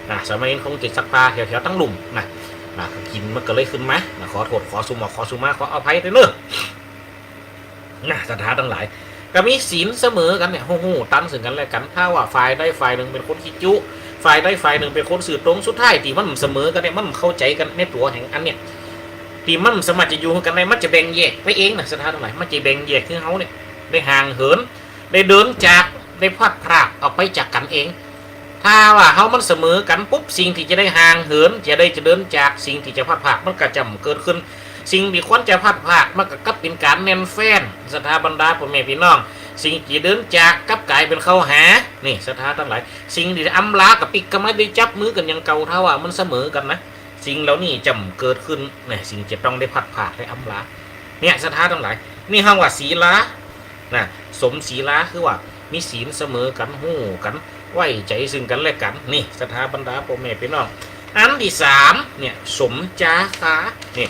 อ่า สามเณรคงจะซักผ้าแถวๆ ตังลุ่มนะ อ่า กลิ่นมันก็เลยขึ้นมานะ ขอโต้ษ ขอสุหมอก ขอสุมา ขออภัยตวยเน้อ นะ ศรัทธาตังหลาย ก็มีศีลเสมอกั๋นเนี่ย ฮู้ ฮู้ตันซึ่งกั๋นและกั๋น ถ้าว่าฝ่ายใดฝ่ายนึ่งเป๋นคนขี้จุ ฝ่ายใดฝ่ายนึ่งเป๋นคนซื่อตรง สุดท้ายตี้มันบ่เสมอกั๋นเนี่ย มันบ่เข้าใจ๋กั๋นในตั๋วแห่งอันเนี่ย ตี้มันบ่สามารถจะอยู่กั๋นได้ มันจะแบ่งแยกไปเองนะ ศรัทธาตังหลาย มันจะแบ่งแยกหื้อเฮาเนี่ย ได้ห่างเหิน ได้เดินจาก ได้พลัดพรากออกไปจากกั๋นเอง ถ้าว่าเฮามันเสมอกั๋นปุ๊บ สิ่งตี้จะได้ห่างเหิน จะได้จะเดินจาก สิ่งตี้จะพลัดพรากมันก็จะบ่เกิดขึ้น สิ่งตี้ควรจะพลัดพรากมันก็กลับเป๋นก๋านแน่นแฟ้น ศรัทธาบรรดาป้อแม่ปี้น้อง สิ่งตี้เดินจากกลับก๋ายเป๋นเข้าหา นี่ ศรัทธาตังหลาย สิ่งตี้อำลาก็ปิ๊กกลับมาได้จับมือกั๋นอย่างเก่า ถ้าว่ามันเสมอกั๋นนะ สิ่งเหล่านี้จะบ่เกิดขึ้น นี่ สิ่งจะต้องได้พลัดพรากได้อำลา เนี่ย ศรัทธาตังหลาย นี่ฮ้องว่าศีลา นะ สมศีลา คือว่ามีศีลเสมอกั๋น ฮู้กั๋น ไว้ใจ๋ซึ่งกั๋นและกั๋น นี่ ศรัทธาบรรดาป้อแม่ปี้น้อง อันตี้สามเนี่ย สมจาคะ นี่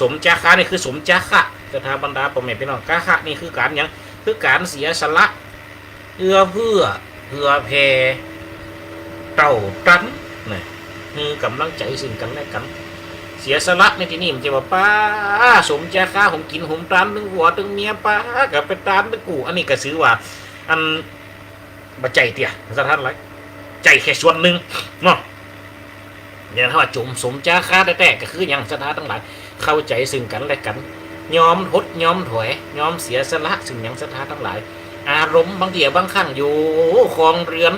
สมจาคะนี่คือสมจาคะ ศรัทธาบรรดาป้อแม่ปี้น้อง จาคะนี่คือก๋านหยัง คือก๋านเสียสละ เอื้อเฟื้อ เผื่อแผ่ เต้าตัน นะ หื้อกำลังใจ๋ซึ่งกั๋นและกั๋น เสียสละในตี้นี่บ่ใจ้ว่า ป๊า สมจาคะ หมกิ๋นหมตาน ตึงผัวตึงเมีย ป๊า ก็ไปตานตึงกู อันนี้ก็ถือว่า อัน บ่ใจ้เตื้อ ศรัทธาตังหลาย ใจ้แค่ส่วนนึ่งเนาะ เนี่ย ถ้าว่าจ๋มสมจาคะแต๊ๆ ก็คือหยัง ศรัทธาตังหลาย เข้าใจ๋ซึ่งกั๋นและกั๋น ยอมถดยอมถอย ยอมเสียสละ ซึ่งหยัง ศรัทธาตังหลาย อารมณ์บางเตื้อบางครั้งอยู่ครองเฮือน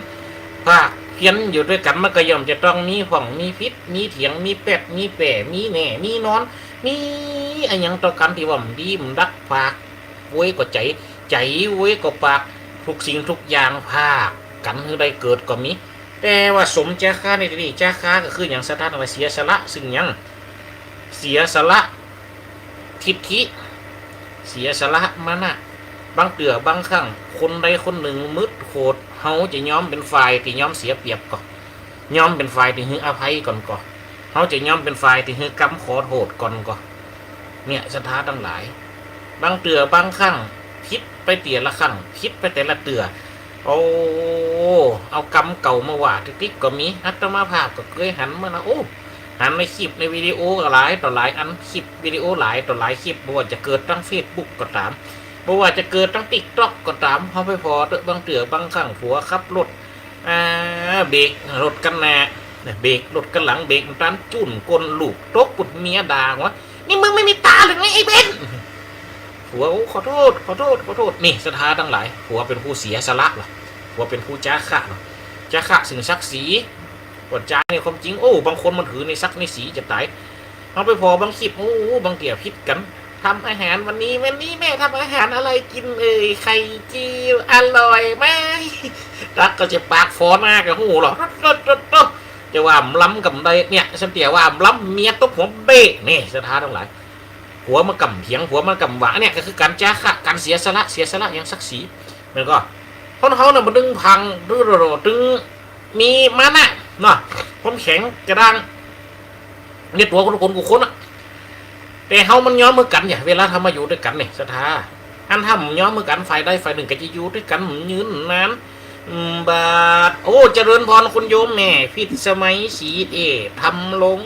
ภาคเพียรอยู่ตวยกั๋น มันก็ย่อมจะต้องมีพ่องมีผิด มีเถียง มีแป๊ด มีแป่ มีแหน่ มีนอน มีอะหยังต่อกั๋นตี้ว่าบ่ดีบ่ดัก ปากโวยก็ใจ๋ ใจ๋โวยก็ปาก ทุกสิ่งทุกอย่างพากกั๋นหื้อได้เกิดก็มี แต่ว่าสมจาคะในตี้นี่ จาคะก็คือหยัง ศรัทธาตังหลาย เสียสละซึ่งหยัง เสียสละทิฐิ เสียสละมานะ บางเตื้อบางครั้ง คนใดคนนึ่งมืดโขด เฮาจะยอมเป๋นฝ่ายตี้ยอมเสียเปรียบก่อ ยอมเป๋นฝ่ายตี้หื้ออภัยก่อนก่อ เฮาจะยอมเป๋นฝ่ายตี้หื้อกำขอโต้ษก่อนก่อ เนี่ย ศรัทธาตังหลาย บางเตื้อบางครั้ง ผิดไปเตื้อละครั้ง ผิดไปแต่ละเตื้อ โอ้ เอากำเก่ามาว่าติ๊กๆ ก็มี อาตมาภาพก็เกยหันมานะ โอ้ หันในคลิปในวิดีโอก็หลายต่อหลายอัน คลิปวิดีโอหลายต่อหลายคลิป บ่ว่าจะเกิดตางเฟซบุ๊กก็ต๋าม บ่ว่าจะเกิดตางติ๊กต็อกก็ต๋าม เฮาไปผ่อเต๊อะ บางเตื้อบางครั้งผัวขับรถ อ่า เบรกรถคันหน้า เบรกรถคันหลัง เบรกบ่ตัน จู้นก้นลูกตกปุ้น เมียด่าว่า นี่มึงไม่มีต๋าหรือไงไอ้เบน ผัว โอ้ ขอโต้ษ ขอโต้ษ ขอโต้ษ นี่ ศรัทธาตังหลาย ผัวเป๋นผู้เสียสละเหรอ ผัวเป๋นผู้จาคะเหรอ จาคะซึ่งศักดิ์ศรี กว่าจาในความจริง โอ้ บางคนมันถือในศักดิ์ในศรีจะต๋าย เฮาไปผ่อบางคลิป โอ้ บางเตื้อผิดกั๋น ทำอาหารวันนี้ วันนี้แม่ทำอาหารอะไรกินเอ่ย ไข่เจียว อร่อยไหม ตั๊กก็จะปากฝอหน้าก็ฮู้เหรอ โต๊ะ จะว่าบ่ล้ำกำใด เนี่ย สันเตื้อว่าบ่ล้ำ เมียตบหัวเบ้ นี่ ศรัทธาตังหลาย ผัวมากำเถียง ผัวมากำว่า เนี่ยก็คือก๋านจาคะ ก๋านเสียสละ เสียสละอย่างศักดิ์ศรี แม่นก่อ คนเฮาน่ะบ่ตึงพัง ตึง ตึงมีมานะเนาะ ความแข็งกระด้าง ในตั๋วคน คนกู้คนอะ แต่เฮามันยอมหื้อกั๋นเนี่ย เวลาถ้ามาอยู่ตวยกั๋นเนี่ย ศรัทธา อันถ้าบ่ยอมหื้อกั๋น ฝ่ายใดฝ่ายนึ่งก็จะอยู่ตวยกั๋นบ่ยืนนาน อืม บาด โอ้ เจริญพรคุณโยมแม่ พิสมัย ศรีเอ ธรรมลง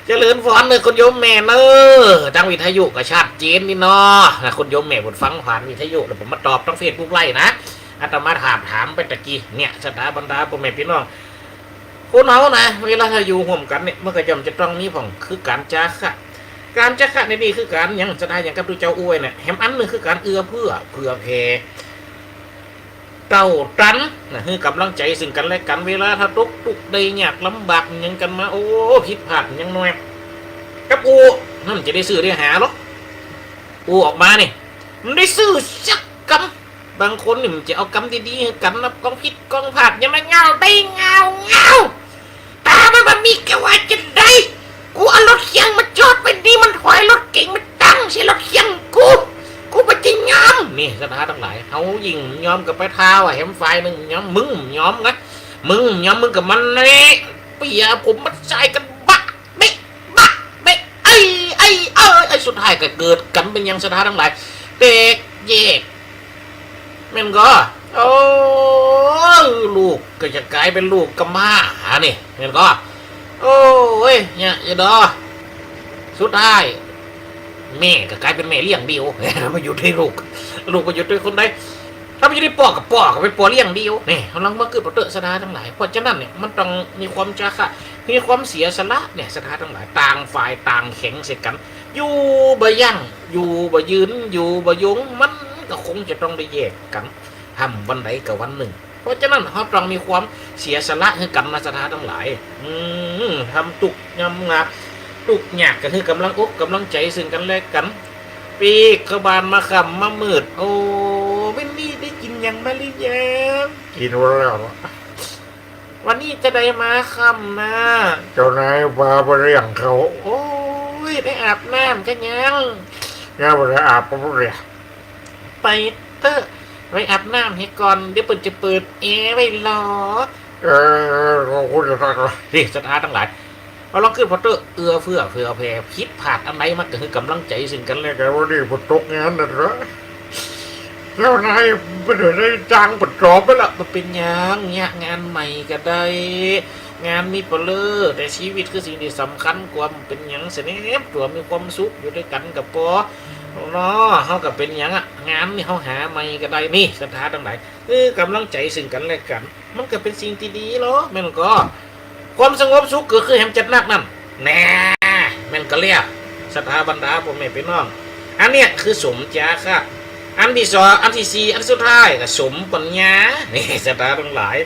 เจริญพรเน่อคุณโยมแม่เน่อ ตางวิทยุก็ชัดเจนนี่เนาะ นะ คุณโยมแม่เปิ้นฟังผ่านวิทยุ แล้วผมมาตอบตางเฟซบุ๊กไลฟ์นะ อาตมาภาพถามไปตะกี้ เนี่ย ศรัทธาบรรดาป้อแม่ปี้น้อง คนเฮานะ เวลาถ้าอยู่ฮ่วมกั๋นเนี่ย มันก็ย่อมจะต้องมีพ่อง คือก๋านจาคะ ก๋านจาคะในนี้คือก๋านหยัง ศรัทธา อย่างกับตุ๊เจ้าอู้ไว้เนี่ย แหมอันนึ่งคือก๋านเอื้อเฟื้อเผื่อแผ่ เต้าตันนะ หื้อกำลังใจ๋ซึ่งกั๋นและกั๋น เวลาถ้าตกตุ๊กข์ได้ยากลำบากหยังกั๋นมา โอ้ ผิดพลาดหยังหน่อย กับอู้ นั่นจะได้ซื่อได้หาเหรอ อู้ออกมานี่ บ่ได้ซื่อสักกำ บางคนนี่มันจะเอากำดีๆ หื้อกั๋น นับกองผิดกองพลาด ยังมาเงาได้เงาเงา ต๋ามันบ่มี แกว่าจะใด กูเอารถเคียงมาจอดไว้นี่ มันถอยรถเก๋งมาตั้งใส่รถเคียงกู กูบ่จะยอม นี่ ศรัทธาตังหลาย เฮายิ่งยอมกับไปท้าว่าแหมฝ่ายนึ่งยอม มึงยอมนะ มึงยอม มึงกับมันนี่ เปียผมมันใส่กั๋นบะเบะบะเบะ ไอ้ ไอ้ เอ้ย ไอ้ สุดท้ายก็เกิดกั๋นเป๋นหยัง ศรัทธาตังหลาย แตกแยก แม่นก่อ โอ้ ลูกก็จะก๋ายเป๋นลูกกำพร้านี่ แม่นก่อ โอ้ย เนี่ย ยะดอ สุดท้าย แม่ก็ก๋ายเป๋นแม่เลี้ยงเดี่ยว มาอยู่ตวยลูก ลูกมาอยู่ตวยคนใด ถ้ามาอยู่ตวยป้อก็ป้อก็เป๋นป้อเลี้ยงเดี่ยว นี่ เฮาลองมาคิดผ่อเต๊อะ ศรัทธาตังหลาย เพราะฉะนั้นเนี่ย มันต้องมีความจาคะ มีความเสียสละเนี่ย ศรัทธาตังหลาย ต่างฝ่ายต่างแข็งใส่กั๋น อยู่บ่ยั่ง อยู่บ่ยืน อยู่บ่ยง มันก็คงจะต้องได้แยกกั๋น หากวันใดก็วันนึ่ง เพราะฉะนั้นเฮาต้องมีความเสียสละหื้อกั๋นนะ ศรัทธาตังหลาย อืม ยามตุ๊กข์ยามยาก ตุ๊กข์ยากก็หื้อกำลังอกกำลังใจ๋ซึ่งกั๋นและกั๋น ปีกเข้าบ้านมาค่ำมามืด โอ้ วันนี้ได้กิ๋นหยังมาหรือยัง กิ๋นแล้ว วันนี้จะได้มาค่ำนะ เจ้านายพาไปเลี้ยงข้าว โอ้ย ได้อาบน้ำกั๋นยัง ยังบ่ได้อาบ ไปเต๊อะ ไปอาบน้ำหื้อก่อน เดี๋ยวเปิ้นจะเปิดแอร์ไว้รอ เออ ขอบคุณนะ นี่ ศรัทธาตังหลาย เฮาลองคิดผ่อเต๊อะ เอื้อเฟื้อเผื่อแผ่ ผิดพลาดอันใดมาก็หื้อกำลังใจ๋ซึ่งกั๋นและกั๋น วันนี้ผมตกงานนะเหรอ เจ้านายบ่ได้จ้างผมต่อไปละ บ่เป๋นหยัง เยียะงานใหม่ก็ได้ งานมีบ่เลิก แต่ชีวิตคือสิ่งตี้สำคัญกว่า บ่เป๋นหยัง เสน่ห์ตั๋วมีความสุขอยู่ตวยกั๋นก็ปอเนาะ เฮาก็บ่เป๋นหยังอะ งานนี่เฮาหาใหม่ก็ได้ นี่ ศรัทธาตังหลาย เออ กำลังใจ๋ซึ่งกั๋นและกั๋น มันก็เป๋นสิ่งตี้ดีเนาะ แม่นก่อ ความสงบสุขเกิดขึ้นแหมจัดนักนั่น แน่ แม่นก่อแล้ว ศรัทธาบรรดาป้อแม่ปี้น้อง อันเนี้ยคือสมจาคะ อันตี้สอง อันตี้สี่ อันสุดท้ายก็สมปัญญา นี่ ศรัทธาตังหลาย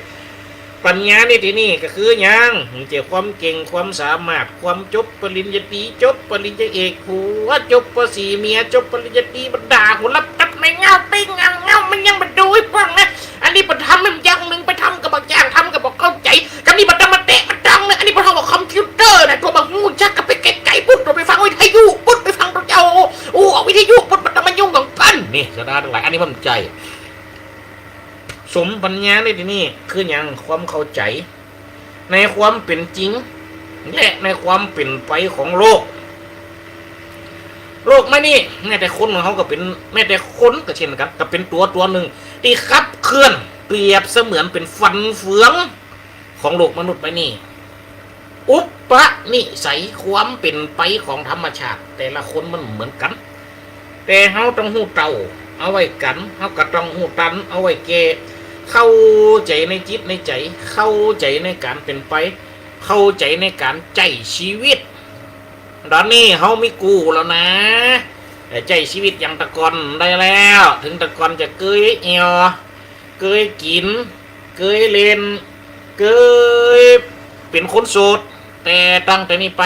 ปัญญาในตี้นี้ก็คือหยัง มันจะความเก่งความสามารถ ความจบปริญญาตรี จบปริญญาเอก ผัวจบ ป.สี่ เมียจบปริญญาตรี บ่ด่าหัวรับตัดไม้เงาปิ้งเงาเงา มันยังบ่ดูไอ้พวกนะ อันนี้บ่ทำมันอย่างนึ่ง ไปทำก็บ่จ้าง ทำก็บ่เข้าใจ๋ ก็นี่บ่ต้องมาแตะมาต้องนะ อันนี้บ่ต้องว่าคอมพิวเตอร์นะ ตั๋วบ่ฮู้จักก็ไปไก๋ๆ ปุ๊ด ตั๋วไปฟังวิทยุ ปุ๊ด ไปฟังตั๋วเจ้า โอ้ ออกวิทยุ ปุ๊ด บ่ต้องมายุ่งกับเปิ้น นี่ ศรัทธาตังหลาย อันนี้ผมใจ๋ สมปัญญาในตี้นี้คือหยัง ความเข้าใจ๋ ในความเป๋นจริง และในความเป๋นไปของโลก โลกใบนี้ แม้แต่คนของเฮาก็เป๋น แม้แต่คนก็เช่นกั๋น ก็เป๋นตั๋วตั๋วนึ่ง ตี้ขับเคลื่อน เปรียบเสมือนเป๋นฟันเฟืองของโลกมนุษย์ใบนี้ อุปนิสัยความเป๋นไปของธรรมชาติ แต่ละคนมันบ่เหมือนกั๋น แต่เฮาต้องฮู้เต้าเอาไว้กั๋น เฮาก็ต้องฮู้ตันเอาไว้แก่ เข้าใจ๋ในจิตในใจ๋ เข้าใจ๋ในก๋านเป๋นไป เข้าใจ๋ในก๋านใจ๊ชีวิต ต๋อนนี้เฮามีกู้แล้วนะ ใจ๊ชีวิตอย่างแต่ก่อนได้แล้ว เถิงแต่ก่อนจะเกยแอ่ว เกยกิ๋น เกยเล่น เกยเป๋นคนโสด แต่ตั้งแต่นี้ไป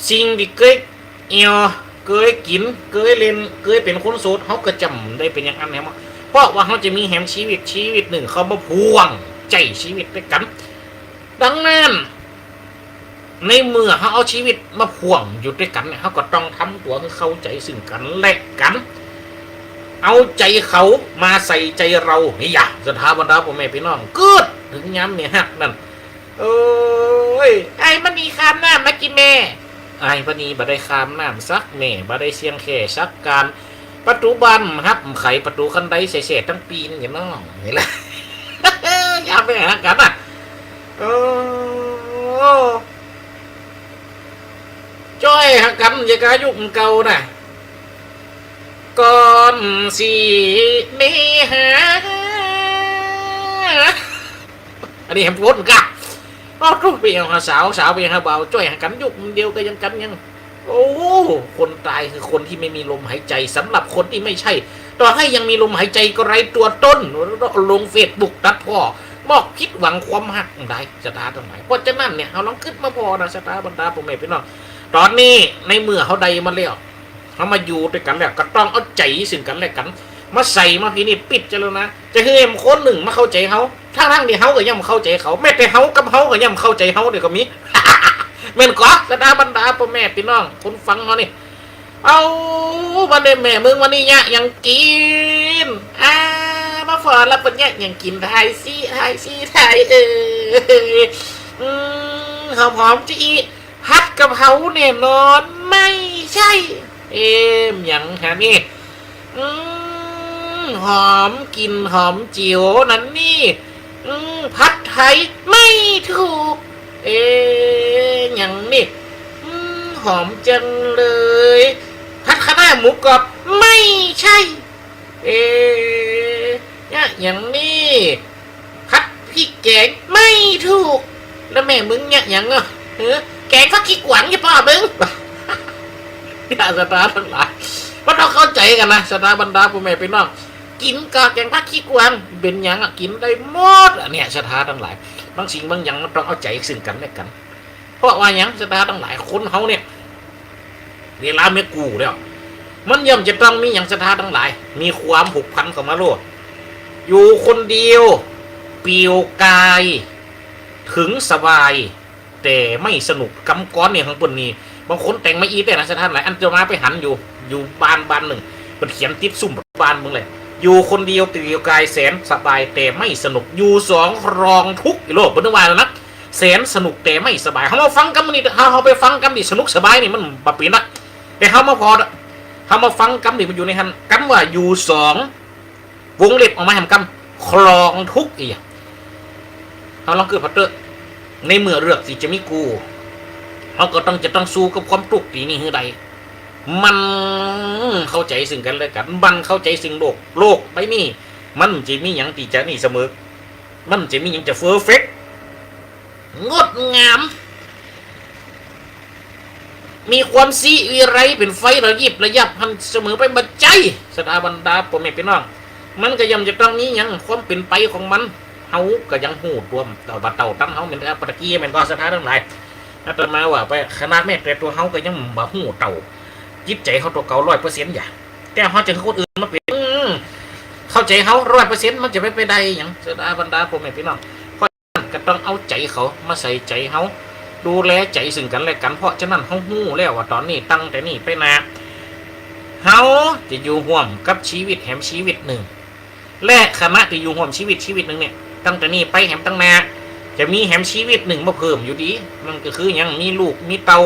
สิ่งตี้เกยแอ่ว เกยกิ๋น เกยเล่น เกยเป๋นคนโสด เฮาก็จะบ่ได้เป๋นอย่างอั้นแหม เพราะว่าเฮาจะมีแหมชีวิต ชีวิตนึ่งเข้ามาพ่วงใจ๊ชีวิตตวยกั๋น ดังนั้น ในเมื่อเฮาเอาชีวิตมาพ่วงอยู่ตวยกั๋นเนี่ย เฮาก็ต้องทำตั๋วหื้อเข้าใจ๋ซึ่งกั๋นและกั๋น เอาใจ๋เขามาใส่ใจ๋เฮา นี่หยา ศรัทธาบรรดาป้อแม่ปี้น้อง กึ๊ดเถิงยามเมียฮักนั้น โอ๊ย อ้ายมณีคามน้ำมากินแม่ อ้ายมณีบ่ได้คามน้ำสักแม่ บ่ได้เสียงแค่สักกาน ประตู๋บ้านฮับไข ประตู๋คันไดแส่ๆ ตึงปีนอยู่น้อง นี่แหละ ยามเมียฮักกั๋นน่ะ โอ้ จ้อยฮักกั๋น อย่ากายุคเก่าน่ะ ก่อนสิมีหา อันนี้แหมโพสต์กะ อ้าว ตุ๊ไปเอาหาสาว สาวไปหาบ่าว จ้อยฮักกั๋น ยุคเดียวกั๋นยังกั๋นยัง โอ้ คนต๋ายคือคนตี้ไม่มีลมหายใจ๋ สำหรับคนตี้ไม่ใช่ ต่อหื้อยังมีลมหายใจ๋ก็ไร้ตั๋วต๋น ลงเฟซบุ๊กตัดพ้อ มอกผิดหวังความฮักได้ ศรัทธาตังหลาย เพราะฉะนั้นเนี่ย เฮาลองกึ๊ดมาผ่อนะ ศรัทธาบรรดาป้อแม่ปี้น้อง ต๋อนนี้ในเมื่อเฮาได้มาแล้ว เฮามาอยู่ตวยกั๋นแล้ว ก็ต้องเอาใจ๋ซึ่งกั๋นและกั๋น มาใส่มาพินิจพิจารณา จะหื้อแหมคนนึ่งมาเข้าใจ๋เฮา ตังๆ ตี้เฮาก็ยังบ่เข้าใจ๋เขา แม้แต่เฮากับเฮาก็ยังบ่เข้าใจ๋เฮาเดี๋ยวก็มี แม่นก่อ ศรัทธาบรรดาป้อแม่ปี้น้อง คนฟังเฮานี่ เอา บ่าเน่อแม่มึง วันนี้เยียะหยังกิ๋น อ่า มาผ่อละเปิ้นเยียะหยังกิ๋น ทายสิ ทายสิ ทายเอ่ย อืม หอมๆ จะอี้ ผัดกะเพราแน่นอน ไม่ใช่ เอ๊ะ หยังหานี่ อืม หอมกลิ่นหอมเจียวนั้นนี่ อืม ผัดไทยไม่ถูก เอ๊ะ หยังนี่ อืม หอมจังเลย ผัดคะน้าหมูกรอบ ไม่ใช่ เอ๊ะ เยียะหยังนี่ ผัดพริกแกง ไม่ถูก แล้วแม่มึงเยียะหยังอ่ะ เออ แกงฟักขี้กวางใช่ป่ะมึง เนี่ย ศรัทธาตังหลาย มันต้องเข้าใจ๋กั๋นนะ ศรัทธาบรรดาป้อแม่ปี้น้อง กิ๋นกาแกงฟักขี้กวาง เป๋นหยังอ่ะ กิ๋นได้หมดอ่ะ เนี่ย ศรัทธาตังหลาย บางสิ่งบางอย่างมันต้องเอาใจ๋ซึ่งกั๋นและกั๋น เพราะว่าหยัง ศรัทธาตังหลาย คนเฮาเนี่ย เวลามีกู้แล้ว มันย่อมจะต้องมีหยัง ศรัทธาตังหลาย มีความผูกพันเข้ามาโลด อยู่คนเดียว เปลี่ยวกาย ถึงสบาย แต่ไม่สนุก กำกรอนเนี่ยของเปิ้นนี่ บางคนแต่งมาอี้แต๊นะ ศรัทธาตังหลาย อาตมาไปหันอยู่ อยู่บ้านบ้านนึ่ง เปิ้นเขียนติดซุ่มบ้านเปิ้นเลย อยู่คนเดียวเปลี่ยวกายแสนสบายแต่ไม่สนุก อยู่สองครองทุกข์อีโลก เปิ้นว่าแล้วนะ แสนสนุกแต่ไม่สบาย เฮามาฟังกำนี้ เฮา เฮาไปฟังกำตี้สนุกสบายนี่มันบ่เป๋นละ แต่เฮามาผ่อ เฮามาฟังกำตี้มันอยู่ในหั้น กำว่าอยู่สอง วงเล็บออกมาแหมกำ ครองทุกข์อี้ เฮาลองกึ๊ดผ่อเต๊อะ ในเมื่อเลือกตี้จะมีกู้ เฮาก็ต้อง จะต้องสู้กับความตุ๊กข์ตี้นี้หื้อได้ หมั่นเข้าใจ๋ซึ่งกั๋นและกั๋น หมั่นเข้าใจ๋ซึ่งโลก โลกใบนี้ มันจะมีหยังตี้จะนี่เสมอ มันจะมีหยังจะเพอร์เฟกต์ งดงาม มีความสิวิไลเป๋นไฟระยิบระยับหั้นเสมอไป บ่ใจ้ ศรัทธาบรรดาป้อแม่ปี้น้อง มันก็ย่อมจะต้องมีหยัง ความเป๋นไปของมัน เฮาก็ยังฮู้ตั๊ว แต่ว่าเต้าตันเฮาแม่นแต่ปะตะกี้แม่นก่อ ศรัทธาตังหลาย อาตมาว่าไป ขนาดแม้แต่ตั๊วเฮาก็ยังบ่ฮู้เต้าจิตใจ๋เฮาตั๊วเก่าร้อยเปอร์เซ็นต์ อย่า แต่เฮาจะหื้อคนอื่นมาเป๋น อืม เข้าใจ๋เฮาร้อยเปอร์เซ็นต์ มันจะเป๋นไปได้หยัง ศรัทธาบรรดาป้อแม่ปี้น้อง เพราะฉะนั้นก็ต้องเอาใจ๋เขามาใส่ใจ๋เฮา ดูแลใจ๋ซึ่งกั๋นและกั๋น เพราะฉะนั้นเฮาฮู้แล้วว่าต๋อนนี้ ตั้งแต่นี้ไปหน้า เฮาจะอยู่ฮ่วมกับชีวิตแหมชีวิตนึ่ง และขณะตี้อยู่ฮ่วมชีวิตชีวิตนึ่งเนี่ย ตั้งแต่นี้ไปแหมตังหน้า จะมีแหมชีวิตนึ่งมาเพิ่มอยู่ดี มันก็คือยังมีลูกมีเต้า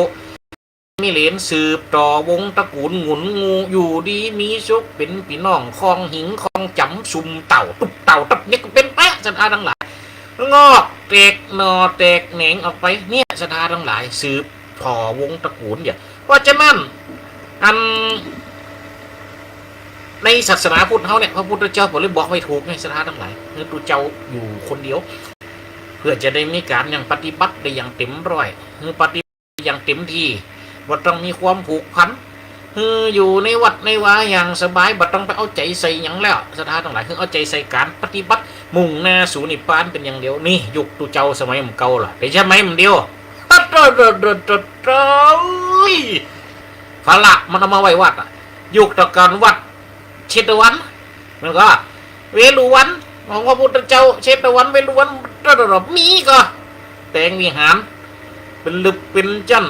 มีเหลนสืบต่อวงตระกูลหงุนงูอยู่ดีมีสุข เป๋นปี้น้องคองหิงคองจ๋ำ ซุมเต้าตุ๊บเต้าตับเนี่ยก็เป๋นไป ศรัทธาตังหลาย งอกแตกหน่อแตกแหนงออกไป เนี่ย ศรัทธาตังหลาย สืบต่อวงตระกูลเนี่ย เพราะฉะนั้น อัน ในศาสนาพุทธเฮาเนี่ย พระพุทธเจ้าเปิ้นเลยบอกไว้ถูกไง ศรัทธาตังหลาย คือตุ๊เจ้าอยู่คนเดียว เปื้อจะได้มีก๋านยังปฏิบัติได้อย่างเต็มร้อย คือปฏิบัติอย่างเต็มตี้ บ่ต้องมีความผูกพัน คืออยู่ในวัดในวาอย่างสบาย บ่ต้องไปเอาใจ๋ใส่หยังแล้ว ศรัทธาตังหลาย คือเอาใจ๋ใส่ก๋านปฏิบัติ มุ่งหน้าสู่นิพพานเป๋นอย่างเดียว นี่ยุคตุ๊เจ้าสมัยมันเก่าล่ะ แต่สมัยมันเดียว โต้ โต้ โต้ พระมันเอามาไว้วัดอะ ยุคตะก่อนวัดเชตวัน มันก็ เวฬุวัน ของพระพุทธเจ้า เชตวัน เวฬุวัน มีก็ แป๋งวิหาร เป๋นลึบเป๋นจั๊น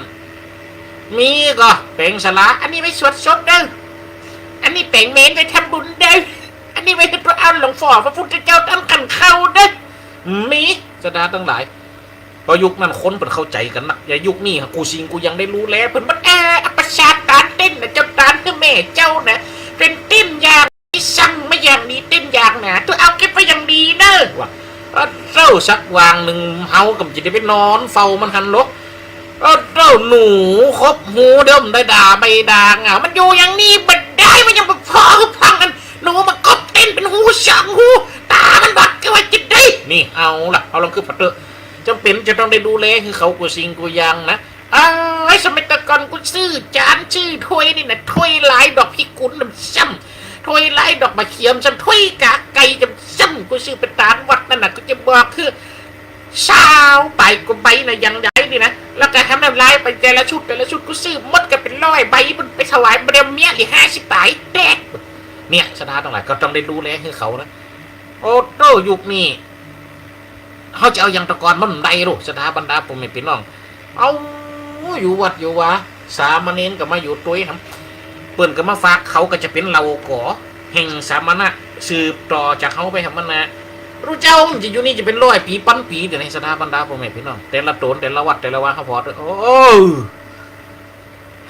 มีก็ แป๋งศาลา อันนี้ไว้สวดศพเด้อ อันนี้แป๋งเมรุไว้ทำบุญเด้อ อันนี้ไว้หื้อเอาหลวงพ่อพระพุทธเจ้าต้านขันเข้าเด้อ มี ศรัทธาตังหลาย เพราะยุคนั้นคนเปิ้นเข้าใจ๋กั๋นนัก อย่ายุคนี้ กู้สิ่งกู้อย่างได้หรูแล เปิ้นบ่แออัปสาตานเต้นนะ เจ้าตานคือแม่เจ้านะ เป๋นเต้นอย่างดี สั่งมาอย่างดี เต้นอย่างหนา ต้องเอาเก็บไว้อย่างดีเน่อ ว่า เออ เต้าสักวางนึ่ง เฮาก็บ่จะได้ไปนอนเฝ้ามันหั้นหรอก เออ เต้าหนูคบฮูเดี๋ยวมันได้ด่าใบด่างอ่ะ มันอยู่อย่างนี้บ่ได้ มันยังบ่พอคือพังอัน หนูมาคบเต้นเป๋นฮูสองฮู ต๋ามันบอดก็ว่าจะได้ นี่เอาล่ะ เอาลองคือผัดเตอะ จ๋ำเป๋นจะต้องได้ดูแลคือเขากู้สิ่งกู้อย่างนะ อ้าย สมัยตะก่อนกูซื้อจานซื้อถ้วยนี่นะ ถ้วยลายดอกพิกุลนำซ้ำ ถ้วยลายดอกบ่าเขียมซ้ำ ถ้วยก๋าไก่นำซ้ำ กูซื้อไปต๋ามวัดนั่นน่ะ กูจะบอกคือ ซาวปายกว่าใบนะ อย่างใดนี่นะ แล้วก็ทำน้ำลายไปแต่ละชุด แต่ละชุด กูซื้อหมดก็เป๋นร้อยใบ มันไปถวายบ่าเดียวเมียเหลือห้าสิบปาย แตก เนี่ย ศรัทธาตังหลาย ก็ต้องได้ดูแลคือเขานะ โอ้โต้ ยุคนี้ เฮาจะเอาอย่างตะก่อนมันบ่ได้ลูก ศรัทธาบรรดาพ่อแม่พี่น้อง เอา อยู่วัดอยู่วา สามเณรก็มาอยู่ตวยหำ เปิ้นก็มาฝาก เขาก็จะเป๋นเหล่าก๋อแห่งสมณะ สืบต่อจากเฮาไปหำหั้นนะ ตุ๊เจ้ามันจะอยู่นี่จะเป๋นร้อยปี ปันปี เดี๋ยวนี้ ศรัทธาบรรดาพ่อแม่พี่น้อง แต่ละโตน แต่ละวัด แต่ละวา เฮาพอเถอะ โอ้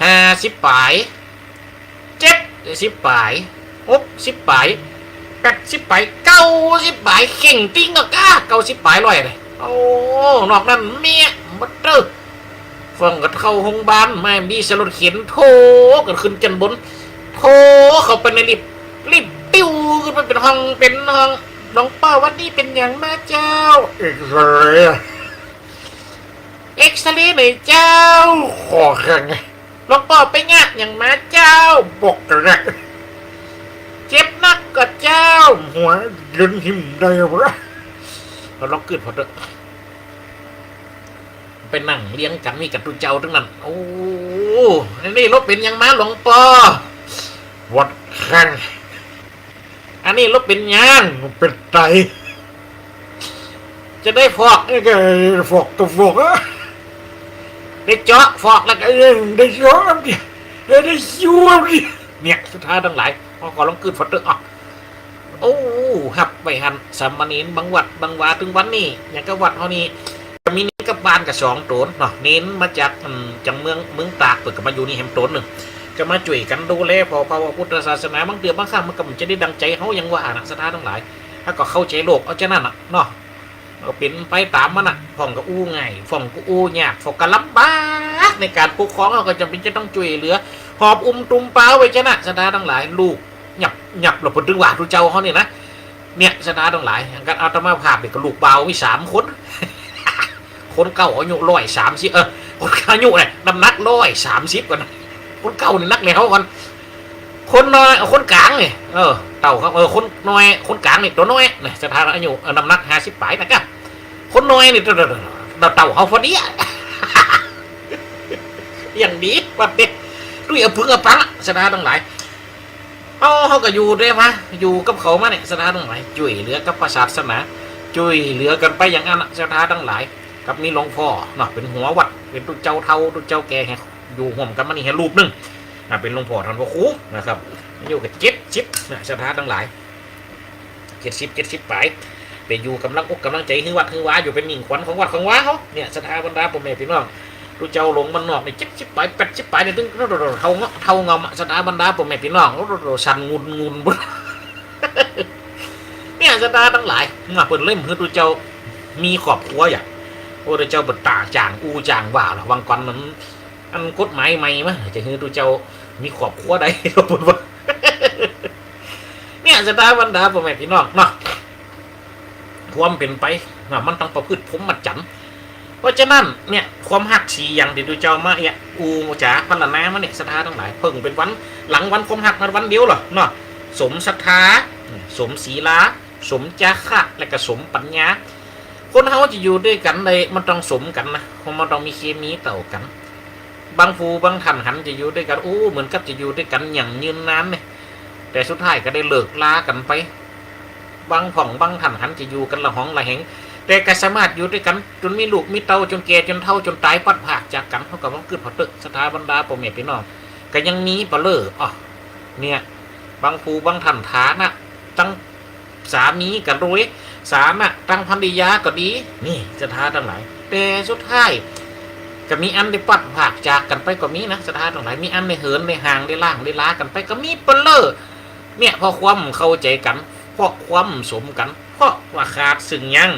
ห้าสิบปาย เจ็ดสิบปาย หกสิบปาย แปดสิบปาย เก้าสิบปาย เข่งติ๊งก็ก้า เก้าสิบปาย ร้อยเลย โอ้ นอกนั้นเมียหมดเด้อ ฟ้องกั๋นเข้าโฮงบาล มาดีใส่รถเข็น โถกั๋นขึ้นจั๊นบน โถเข้าไปในลิฟต์ ลิฟต์ปิ้วขึ้นไปเป๋นห้อง เป๋นห้อง หลวงป้อ วันนี้เป๋นหยังมาเจ้า เอ็กซเรย์ เอ็กซเรย์หน่อยเจ้า คอแข็ง หลวงป้อไปเยียะหยังมาเจ้า บอกกั๋นนะ เจ็บนักก่อเจ้า หัวเดินหิ้มได้วะ เอาลองกึ๊ดพอเถอะ ไปนั่งเรียงกั๋นนี่กับตุ๊เจ้าตึงนั้น โอ้ อันนี้ลาวเป๋นหยังมาหลวงป้อ ปวดแข้ง อันนี้ลาวเป๋นหยัง เป๋นไต จะได้ฟอก เอ้ย ก็ฟอกก็ฟอกอะ ได้เจาะฟอกแล้วก็ เอ้ย ได้เจาะดิ เอ้ย ได้ยูดิ เนี่ย ศรัทธาตังหลาย เฮาก็ลองกึ๊ดพอเถอะ โอ้ ฮับไว้หั้น สามเณรบางวัดบางวา ตึงวันนี้ อย่างกับวัดเฮานี่ ก็มีเณรกลับบ้านก็สองโต๋นเนาะ เณรมาจาก อืม จากเมือง เมืองตาก เปิ้นก็มาอยู่นี่แหมโต๋นนึ่ง ก็มาจ้วยกั๋นดูแลผ่อเผ่าพุทธศาสนา บางเตื้อบางครั้งมันก็บ่จะได้ดังใจ๋เฮา อย่างว่าน่ะ ศรัทธาตังหลาย เฮาก็เข้าใจ๋โลกเอาจานั้นน่ะเนาะ ก็เป๋นไปต๋ามมันน่ะ พ่องก็อู้ง่าย พ่องก็อู้ยาก พ่องก็ลำบาก ในก๋านปกครองเฮาก็จ๋ำเป๋นจะต้องจ้วยเหลือ หอบอุ้มตุ้มปาไว้จานั้น ศรัทธาตังหลาย ลูกหยับ หยับ แล้วเปิ้นตึงว่าตุ๊เจ้าเฮานี่นะ เนี่ย ศรัทธาตังหลาย กั๋นอาตมาภาพนี่ก็ลูกบ่าวมีสามคน คนเก่าอายุร้อยสามสิบ เออ คนอายุเนี่ย น้ำหนักร้อยสามสิบก่อนนะ คนเก่านี่หนักแน่เฮาก่อน คนน้อย เออ คนก๋างนี่ เออ เต้าครับ เออ คนน้อย คนก๋างนี่ตั๋วน้อยนะ ศรัทธาอายุ เออ น้ำหนักห้าสิบปายนะกะ คนน้อยนี่ เต้า เต้า เต้าเฮาพอดีอะ อย่างดี ว่าเป๋น ตุ้ยอะปึงอะปังอะ ศรัทธาตังหลาย เฮา เฮาก็อยู่ด้วยวะ อยู่กับเขามาเนี่ย ศรัทธาตังหลาย จ้วยเหลือกับพระศาสนา จ้วยเหลือกั๋นไปอย่างนั้นน่ะ ศรัทธาตังหลาย กับมีหลวงป้อเนาะ เป๋นหัววัด เป๋นตุ๊เจ้าเฒ่า ตุ๊เจ้าแก่ แหมอยู่ฮ่วมกั๋นมานี่แหมรูปนึ่ง อ่า เป๋นหลวงป้อต้านพระครูนะครับ อายุก็เจ็ดสิบนะ ศรัทธาตังหลาย เจ็ดสิบ เจ็ดสิบปาย เป๋นอยู่ก๋ำลังอกก๋ำลังใจ๋หื้อวัดหื้อวาอยู่ เป๋นมิ่งขวัญของวัดของวาเฮา เนี่ย ศรัทธาบรรดาป้อแม่ปี้น้อง ตุ๊เจ้าลงบ้านนอกนี่ เจ็ดสิบป๋าย แปดสิบป๋ายนี่ ตึง เฒ่างอมอะ ศรัทธาบรรดาป้อแม่ปี้น้อง โอ้โห สั่นงุนงุนบุญ เนี่ย ศรัทธาตังหลาย เมื่อเปิ้นเล่มหื้อตุ๊เจ้ามีครอบครัวอย่าง โอ้ ตุ๊เจ้าเปิ้นต๋าจ๋างอู้จ๋างว่าละ วังก่อนมัน อันกฎหมายใหม่มา จะหื้อตุ๊เจ้ามีครอบครัวได้ เปิ้นว่า เนี่ย ศรัทธาบรรดาป้อแม่ปี้น้องเนาะ ความเป๋นไปนะ มันต้องประพฤติพรหมจรรย์ เพราะฉะนั้นเนี่ย ความฮักสี่อย่างตี้ตุ๊เจ้ามาเอะอู้จ๋าพรรณนามาเนี่ย ศรัทธาตังหลาย เพิ่งเป๋นวัน หลังวันความฮักมาวันเดียวเหรอเนาะ สมศรัทธา สมศีลา สมจาคะ และก็สมปัญญา คนเฮาจะอยู่ตวยกั๋นได้ มันต้องสมกั๋นนะ เพราะมันต้องมีเคมีต่อกั๋น บางผู้บางท่านหันจะอยู่ตวยกั๋น โอ้ เหมือนกับจะอยู่ตวยกั๋นอย่างยืนนานเนี่ย แต่สุดท้ายก็ได้เลิกลากั๋นไป บางพ่องบางท่านหันจะอยู่กั๋นละหองละแหง แต่ก็สามารถอยู่ตวยกั๋นจ๋นมีลูกมีเต้า จ๋นแก่จ๋นเฒ่า จ๋นต๋ายพลัดพรากจากกั๋น เฮาก็บ่ต้องกึ๊ดผ่อเต๊อะ ศรัทธาบรรดาป้อแม่ปี้น้อง ก็ยังมีเป๋อเล่อ อ้อ เนี่ย บางผู้บางท่านฐานะตัง สามีก็รวย ฐานะตังภรรยาก็ดี นี่ ศรัทธาตังหลาย แต่สุดท้ายก็มีอันได้พลัดพรากจากกั๋นไปก็มีนะ ศรัทธาตังหลาย มีอันได้เหินได้ห่างได้ล้างได้ลากั๋นไปก็มีเป๋อเล่อ เนี่ย เพราะความเข้าใจ๋กั๋น เพราะความสมกั๋น เพราะว่าขาดซึ่งหยัง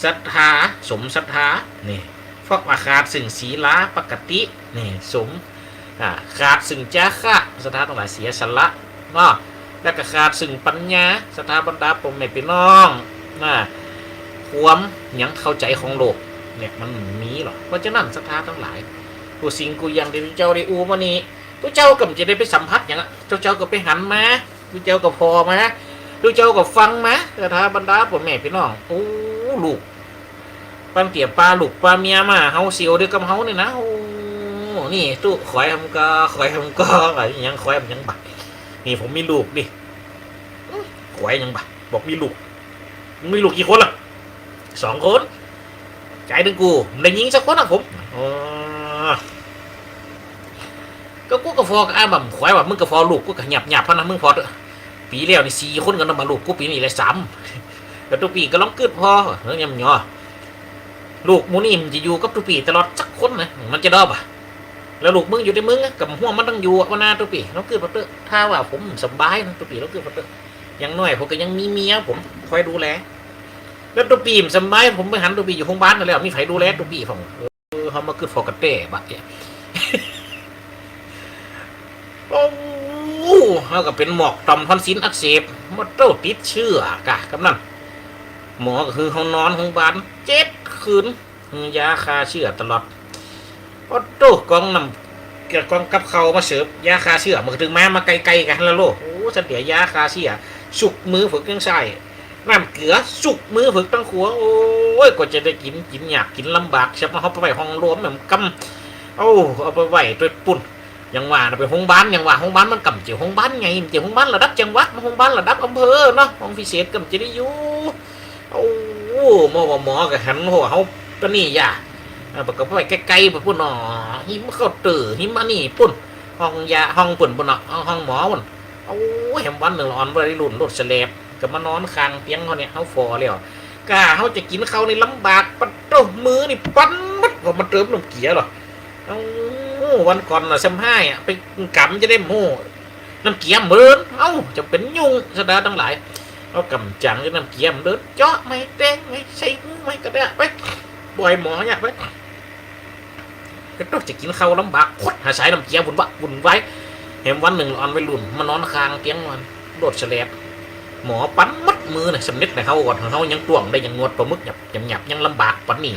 ศรัทธา สมศรัทธา นี่ เพราะว่าขาดซึ่งศีลาปกติ นี่ สม อ่า ขาดซึ่งจาคะ ศรัทธาตังหลาย เสียสละเนาะ แล้วก็ขาดซึ่งปัญญา ศรัทธาบรรดาป้อแม่ปี้น้อง นะ ความหยังเข้าใจ๋ของโลก เนี่ย มันมีหรอก เพราะฉะนั้น ศรัทธาตังหลาย กู้สิ่งกู้อย่างตี้ตุ๊เจ้าได้อู้มานี่ ตุ๊เจ้าก็บ่จะได้ไปสัมผัสหยังอะ ตุ๊เจ้าก็ไปหันมา ตุ๊เจ้าก็ผ่อมา ตุ๊เจ้าก็ฟังมา ศรัทธาบรรดาป้อแม่ปี้น้อง โอ้ ลูก ปันเตี๋ยปาลูกปาเมียมา เฮาเสียวเดียวกับเฮานี่นะ โอ้ นี่ตุ๊ ขอยหำก่อ ขอยหำก่อ อะหยัง ขอยหำหยังบ่ะ นี่ผมมีลูกดิ ขอยหยังบ่ะ บอกมีลูก มึงมีลูกกี่คนล่ะ สองคน จ๋ายตึงกู บ่ได้ยิงสักคนนะผม อ๋อ ก็กูก็ผ่อกับอ้ายบ่ะ ขอยบ่ะ มึงก็ผ่อลูก กูก็หยาบๆ พะนะ มึงผ่อเต๊อะ ปี๋แล้วนี่สี่คนก็นับบ่าลูกกู ปี๋นี้แหละสาม แล้วตุ๊ปี้ก็ลองกึ๊ดผ่อ เออ ยำหยอ ลูกหมู่นี่มันจะอยู่กับตุ๊ปี้ตลอดสักคนนะ มันจะดอบ่ะ แล้วลูกมึงอยู่ตี้มึงอะ ก็บ่ฮู้มันต้องอยู่อะ ว่านาตุ๊ปี้ ลองกึ๊ดผ่อเต๊อะ ถ้าว่าผมสำบายนะ ตุ๊ปี้ ลองกึ๊ดผ่อเต๊อะ อย่างน้อยผมก็ยังมีเมียผมคอยดูแล แล้วตุ๊ปี้บ่สำบาย ผมไปหันตุ๊ปี้อยู่โฮงบาลนั่นแล้ว มีใผดูแลตุ๊ปี้พ่อง เออ เฮามากึ๊ดผ่อกั๋นแต๊บ่ะเนี่ย โอ้ เฮาก็เป๋นหมอกต่อมทอนซิลอักเสบ มาโต้ติดเจื้อกะ กำนั้น หมอก็หื้อเฮานอนโฮงบาลเจ็ดคืน หื้อยาฆ่าเจื้อตลอด โอ้โต้ กองน้ำ กองกับข้าวมาเสิร์ฟ ยาฆ่าเจื้อ มันก็ตึงมา มาใก้ๆ กั๋นละโล โอ้ สันเดียยาฆ่าเจื้อ สุกมือเผิกตังซ้าย น้ำเกลือสุกมือเผิกตังขวา โอ้ย กว่าจะได้กิ๋น กิ๋นยากกิ๋นลำบาก ซับมาเฮาไปไว้ห้องโลมแม่นกำ โอ้ เอาไปไว้ตวยปุ้น อย่างว่านะ ไปโฮงบาล อย่างว่าโฮงบาลมันก็บ่ใจ้โฮงบาลใหญ่ บ่ใจ้โฮงบาลระดับจังหวัด มันโฮงบาลระดับอำเภอเนาะ ห้องพิเศษก็บ่ใจ้ได้อยู่ โอ้ หมอว่าหมอก็หันหัวเฮาปะนี่ยา เออ ก็ไปไว้ใก้ๆ ไปปุ้นเนาะ หิมเคาน์เตอร์ หิมอันนี้ปุ้น ห้องยา ห้องปุ้นปุ้นเนาะ ห้อง ห้องหมอปุ้น โอ้ แหมวันนึ่งละอ่อนวัยรุ่นโลดแสลบ ก็มานอนข้างเตียงเฮาเนี่ย เฮาฝ่อแล้ว ก้าเฮาจะกิ๋นข้าวนี่ลำบาก ปะโต้ มือนี่ปันหมด ว่ามาเติมน้ำเกลือเหรอ เอ้า วันก่อนน่ะ แซมฮ้ายอะ ไปกำจะได้โม่ น้ำเกลือมันเดิน เอ้า จะเป๋นยุ่ง ศรัทธาตังหลาย เอากำจังจะน้ำเกลือมันเดิน เจาะไหม แตงไหม ใส่หูไหม ก็ได้ไป บ่อยหมอเนี่ยไป ก็ต้องจะกิ๋นข้าวลำบาก คดหาสายน้ำเกลือ วุ่นวะ วุ่นวาย แหมวันนึ่งละอ่อนวัยรุ่น มานอนข้างเตียงมัน โลดแสลบ หมอปันหมดมือน่ะ สำเร็จน่ะ เฮาก่อน เฮายังต้วงได้ ยังนวดปลาหมึกหยับ หยับ ยังลำบากปานนี้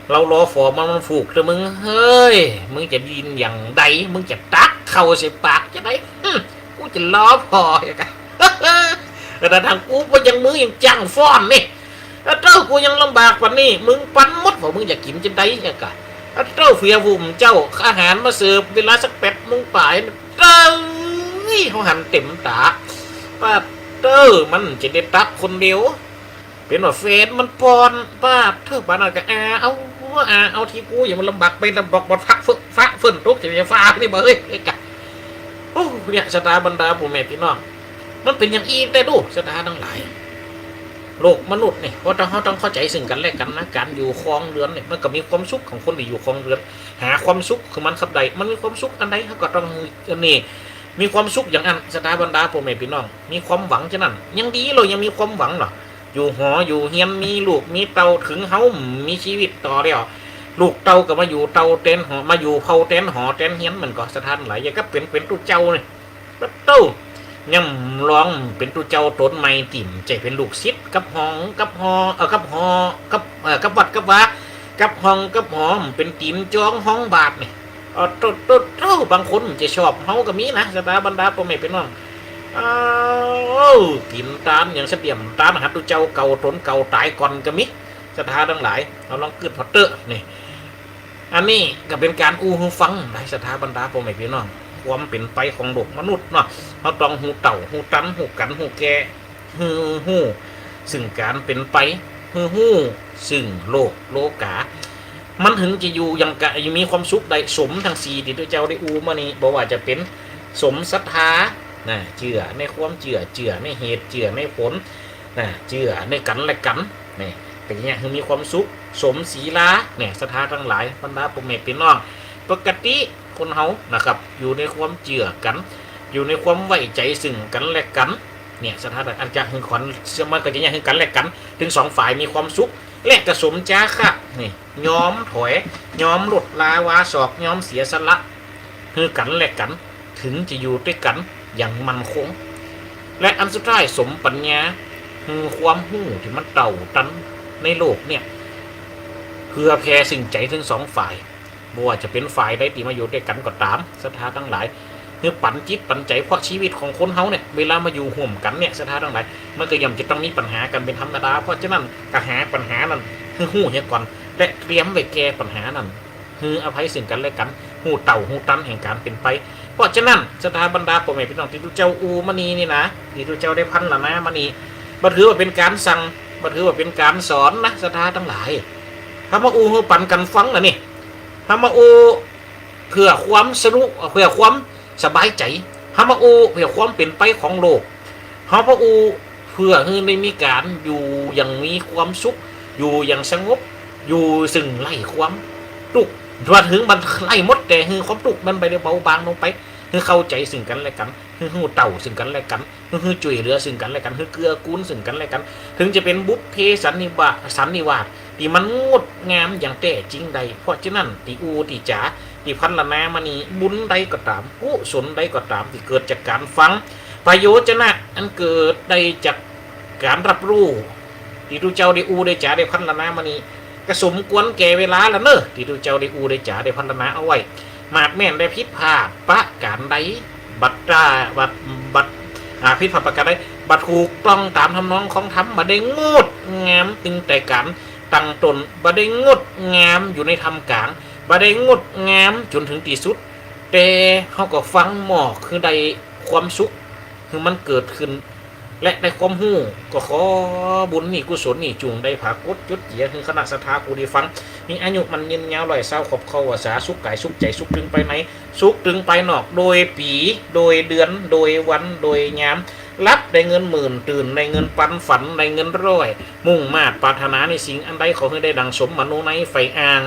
เฮาลอฝ่อมัน มันฟูกเต๊อะมึง เฮ้ย มึงจะดินอย่างใด มึงจะตักเข้าใส่ปากจะใด อืม กูจะลอฝ่ออย่างกัน แต่ทางกูบ่ยัง มือยังจั่งฟ้อนนี่ อะเต้า กูยังลำบากปานนี้ มึงปันหมด ว่ามึงอยากกิ๋นจะใดอย่างกะ อะเต้า เฟียวุ่มเจ้า อาหารมาเสิร์ฟเวลาสักแปดโมงป๋าย เต้า เฮาหันเต็มต๋า ปาดเต้า มันจะได้ตักคนเดียว เป๋นว่าแฟนมันป้อน ปาดเต้า ปานนั้นก็อาเอา อาเอาตี้กู อย่ามาลำบากไปลำบาก บ่อนฟักเฟิกฟ้าเฟิ่นตก จะไปฟ้านี่บ่เอ้ย เอ้ยกะ โอ้ เนี่ย ศรัทธาบรรดาป้อแม่ปี้น้อง มันเป๋นอย่างอี้แต๊ดู ศรัทธาตังหลาย โลกมนุษย์นี่ เพราะเฮาต้องเข้าใจ๋ซึ่งกั๋นและกั๋นนะ ก๋านอยู่ครองเฮือนนี่ มันก็มีความสุขของคนตี้อยู่ครองเฮือน หาความสุขของมันครับได้ มันมีความสุขอันใด เฮาก็ต้อง อันนี้ มีความสุขอย่างอั้น ศรัทธาบรรดาป้อแม่ปี้น้อง มีความหวังจานั้น ยังดี เฮายังมีความหวังเนาะ อยู่หออยู่เฮียน มีลูกมีเต้า เถิงเฮามีจีวิตต่อแล้ว ลูกเต้าก็มาอยู่เต้าแตนหอ มาอยู่เฝ้าแตนหอแตนเฮียน มันก็ศรัทธาตังหลาย อย่างกับเป๋น เป๋นตุ๊เจ้านี่ ปะโต้ ยังลองเป๋นตุ๊เจ้าต๋นใหม่ ตี้บ่ใจ้เป๋นลูกศิษย์กับห้อง กับหอ เอ่อ กับหอ กับ เอ่อ กับวัดกับวา กับห้องกับหอ เป๋นตี๋นจองห้องบาตรนี่ เอ่อ โต้ โต้ โต้ บางคนจะชอบเฮาก็มีนะ ศรัทธาบรรดาป้อแม่ปี้น้อง อ้าว ตี๋นตานอย่างเสบียงตาน หาตุ๊เจ้าเก่าต๋นเก่าต๋ายก่อนก็มี ศรัทธาตังหลาย เฮาลองกึ๊ดผ่อเต๊อะนี่ อันนี้ก็เป๋นก๋านอู้หื้อฟัง ศรัทธาบรรดาป้อแม่ปี้น้อง ความเป๋นไปของโลกมนุษย์เนาะ เฮาต้องฮู้เต้า ฮู้ตัน ฮู้กั๋น ฮู้แก่ ฮู้ ฮู้ซึ่งก๋านเป๋นไป ฮู้ ฮู้ซึ่งโลกโลก๋า มันเถิงจะอยู่อย่างกะ อยู่มีความสุขได้ สมตังสี่ตี้ตุ๊เจ้าได้อู้มานี่ บ่ว่าจะเป๋นสมศรัทธา นะ เจื้อในความเจื้อ เจื้อในเหตุ เจื้อในผล นะ เจื้อในกั๋นและกั๋น นี่ ก็จะเยียะหื้อมีความสุข สมศีลา เนี่ย ศรัทธาตังหลาย บรรดาป้อแม่ปี้น้อง ปกติคนเฮานะครับ อยู่ในความเจื้อกั๋น อยู่ในความไว้ใจ๋ซึ่งกั๋นและกั๋น เนี่ย ศรัทธาตัง อันจะหื้อขวัญ มันก็จะเยียะหื้อกั๋นและกั๋น เถิงสองฝ่ายมีความสุข และก็สมจาคะ นี่ ยอมถอย ยอมลดลาวาศอก ยอมเสียสละ หื้อกั๋นและกั๋น เถิงจะอยู่ตวยกั๋นอย่างมั่นคง และอันสุดท้ายสมปัญญา หื้อความฮู้ตี้มันเต้าตันในโลกเนี่ย เผื่อแผ่ซึ่งใจ๋เถิงสองฝ่าย บ่ว่าจะเป๋นฝ่ายใดตี้มาอยู่ตวยกั๋นก็ต๋าม ศรัทธาตังหลาย หื้อปันจิตปันใจ๋ เพราะจีวิตของคนเฮาเนี่ย เวลามาอยู่ฮ่วมกั๋นเนี่ย ศรัทธาตังหลาย มันก็ย่อมจะต้องมีปัญหากั๋นเป๋นธรรมดา เพราะฉะนั้นก็หาปัญหานั้นหื้อฮู้เหียก่อน และเตรียมไว้แก้ปัญหานั้น หื้ออภัยซึ่งกั๋นและกั๋น ฮู้เต้าฮู้ตันแห่งก๋านเป๋นไป เพราะฉะนั้น ศรัทธาบรรดาป้อแม่ปี้น้อง ตี้ตุ๊เจ้าอู้มานี่นี่นะ ตี้ตุ๊เจ้าได้พรรณนามานี่ บ่ถือว่าเป๋นก๋านสั่ง บ่ถือว่าเป๋นก๋านสอนนะ ศรัทธาตังหลาย เฮามาอู้หื้อปันกั๋นฟังนะนี่ เฮามาอู้เพื่อความสนุก เพื่อความสบายใจ๋ เฮามาอู้เพื่อความเป๋นไปของโลก เฮามาอู้เพื่อหื้อได้มีก๋านอยู่อย่างมีความสุข อยู่อย่างสงบ อยู่ซึ่งไร้ความตุ๊กข์ ทั่วเถิงมันไร้หมด แต่หื้อความตุ๊กข์มันไปได้เบาบางลงไป หื้อเข้าใจ๋ซึ่งกั๋นและกั๋น หื้อฮู้เต้าซึ่งกั๋นและกั๋น หื้อ หื้อจ้วยเหลือซึ่งกั๋นและกั๋น หื้อเกื้อกูลซึ่งกั๋นและกั๋น เถิงจะเป๋นบุพเพสันนิวา สันนิวาสตี้มันงดงามอย่างแต๊จริงได้ เพราะฉะนั้น ตี้อู้ตี้จ๋า ตี้พรรณนามานี่ บุญใดก็ต๋าม กุศลใดก็ต๋าม ตี้เกิดจากก๋านฟัง ประโยชนะอันเกิดได้จากก๋านรับรู้ ตี้ตุ๊เจ้าได้อู้ได้จ๋าได้พรรณนามานี่ ก็สมควรแก่เวลาแล้วเนาะ ตี้ตุ๊เจ้าได้อู้ได้จ๋าได้พรรณนาเอาไว้ หมาดแม่นได้ผิดพลาดประก๋านใด บ่ต๋า บ่ บ่ อ่า ผิดพลาดประก๋านใด บ่ถูกต้องต๋ามทำนองของธรรม บ่ได้งดงามตึงแต่ก๋านตั้งต้น บ่ได้งดงามอยู่ในท่ามก๋าง บ่ได้งดงามจ๋นเถิงตี้สุด แต่เฮาก็ฟังหม้อคือได้ความสุข หื้อมันเกิดขึ้น และได้ความฮู้ ก็ขอบุญนี่กุศลนี่จุ่งได้ผากฏจุดเจือ หื้อคณะศรัทธาผู้ได้ฟัง มีอายุมั่นยืนยาว ร้อยซาวขวบเข้าพรรษา สุขก๋ายสุขใจ๋ สุขตึงภายใน สุขตึงภายนอก โดยปี๋ โดยเดือน โดยวัน โดยยาม หลับได้เงินหมื่น ตื่นได้เงินปัน ฝันได้เงินร้อย มุ่งมาดปรารถนาในสิ่งอันใด ขอหื้อได้ดังสมมโนในใฝ่อ้าง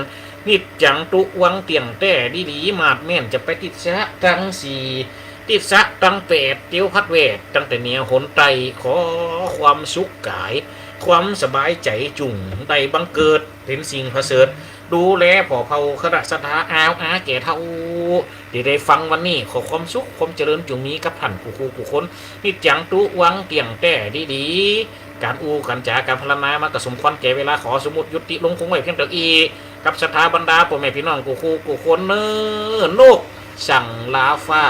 นิจจังตุ๊วังเตี้ยงแต๊ดีๆ หมาดแม่นจะไปติสสะตังสี่ ติสสะตังแปด เตียวพัดแวด ตั้งแต่เหนือหนใต้ ขอความสุขก๋าย ความสบายใจ๋จุ่งได้บังเกิด เป๋นสิ่งประเสริฐ ดูแลผ่อเผ่าคณะศรัทธา อาวอาแก่เฒ่า ตี้ได้ฟังวันนี้ ขอความสุขความเจริญจุ่งมีกับต้านกู้คู่กู้คน นิจจังตุ๊วังเตี้ยงแต๊ดีๆ ก๋านอู้ก๋านจ๋าก๋านพรรณนามาก็สมควรแก่เวลา ขอสมมุติยุติลงคงไว้เพียงเต้าอี้ กับศรัทธาบรรดาป้อแม่ปี้น้องกู้คู่กู้คนเน้อ นกสั่งลาฟ้า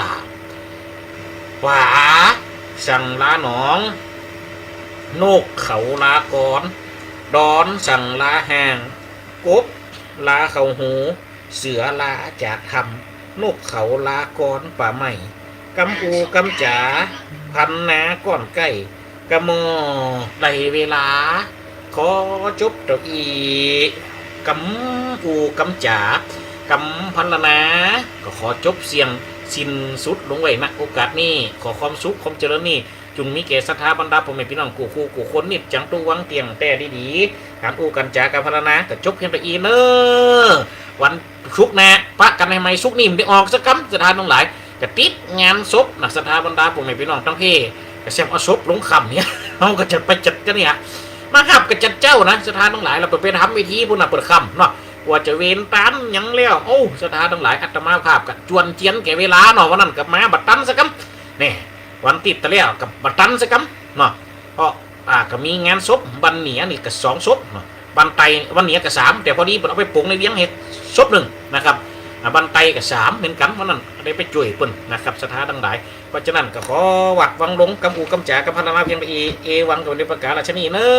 ผาสั่งลาหนอง นกเขาลากอน ดอนสั่งลาห้าง กบลาเข้าหู เสือลาจากถ้ำ นกเขาลากอนป่าไม้ กำอู้กำจ๋า พรรณนาก้อนใก้ กำหม้อได้เวลา ขอจบเต้าอี้ กำอู้กำจ๋า กำพรรณนา ก็ขอจบเสี้ยง สิ้นสุดลงไว้ ณ โอกาสนี้ ขอความสุขความเจริญนี้ จุ่งมีแก่ศรัทธาบรรดาป้อแม่ปี้น้องกู้คู่กู้คน นิจจังตุ๊วังเตี้ยงแต๊ดีๆ ก๋านอู้ก๋านจ๋าก๋านพรรณนา ก็จบเพียงเต้าอี้เน่อ วันศุกร์หน้า ปะกั๋นใหม่ ศุกร์นี้บ่ได้ออกสักกำ ศรัทธาตังหลาย ก็ติดงานศพนะ ศรัทธาบรรดาป้อแม่ปี้น้องตังเพ ก็แซมเอาศพลงค่ำเนี่ย เฮาก็จะไปจัดกั๋นเนี่ย มาฮับก็จัดเจ๊านะ ศรัทธาตังหลาย แล้วไป ไปทำพิธีปู๊นนะ เปิดค่ำเนาะ กว่าจะเวรต๋านหยังแล้ว โอ้ ศรัทธาตังหลาย อาตมาภาพก็จวนเจียนแก่เวลาเนาะ วันนั้นก็มาบ่ตันสักกำ นี่ วันติ๊ดตะแล้วก็บ่ตันสักกำเนาะ เพราะ อ่า ก็มีงานศพ บ้านเหนือนี่ก็สองศพเนาะ บ้านใต้ บ้านเหนือก็สาม แต่พอดีเปิ้นเอาไปปลงในเวียงแหศพหนึ่งนะครับ อ่า บ้านใต้ก็สามเหมือนกั๋น วันนั้นได้ไปจ้วยเปิ้นนะครับ ศรัทธาตังหลาย เพราะฉะนั้นก็ขอวักวังลง กำอู้กำจ๋ากำพรรณนาเพียงเต้าอี้ เอวัง ก็มีประก๋านฉะนี้เน่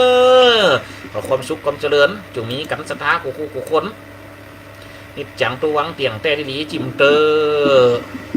อ ขอความสุขความเจริญ จุ่งมีกั๋นศรัทธากู้คู่กู้คน นิจจังตุ๊วังเตี้ยงแต๊ดีๆ จิ่มเต๊อะ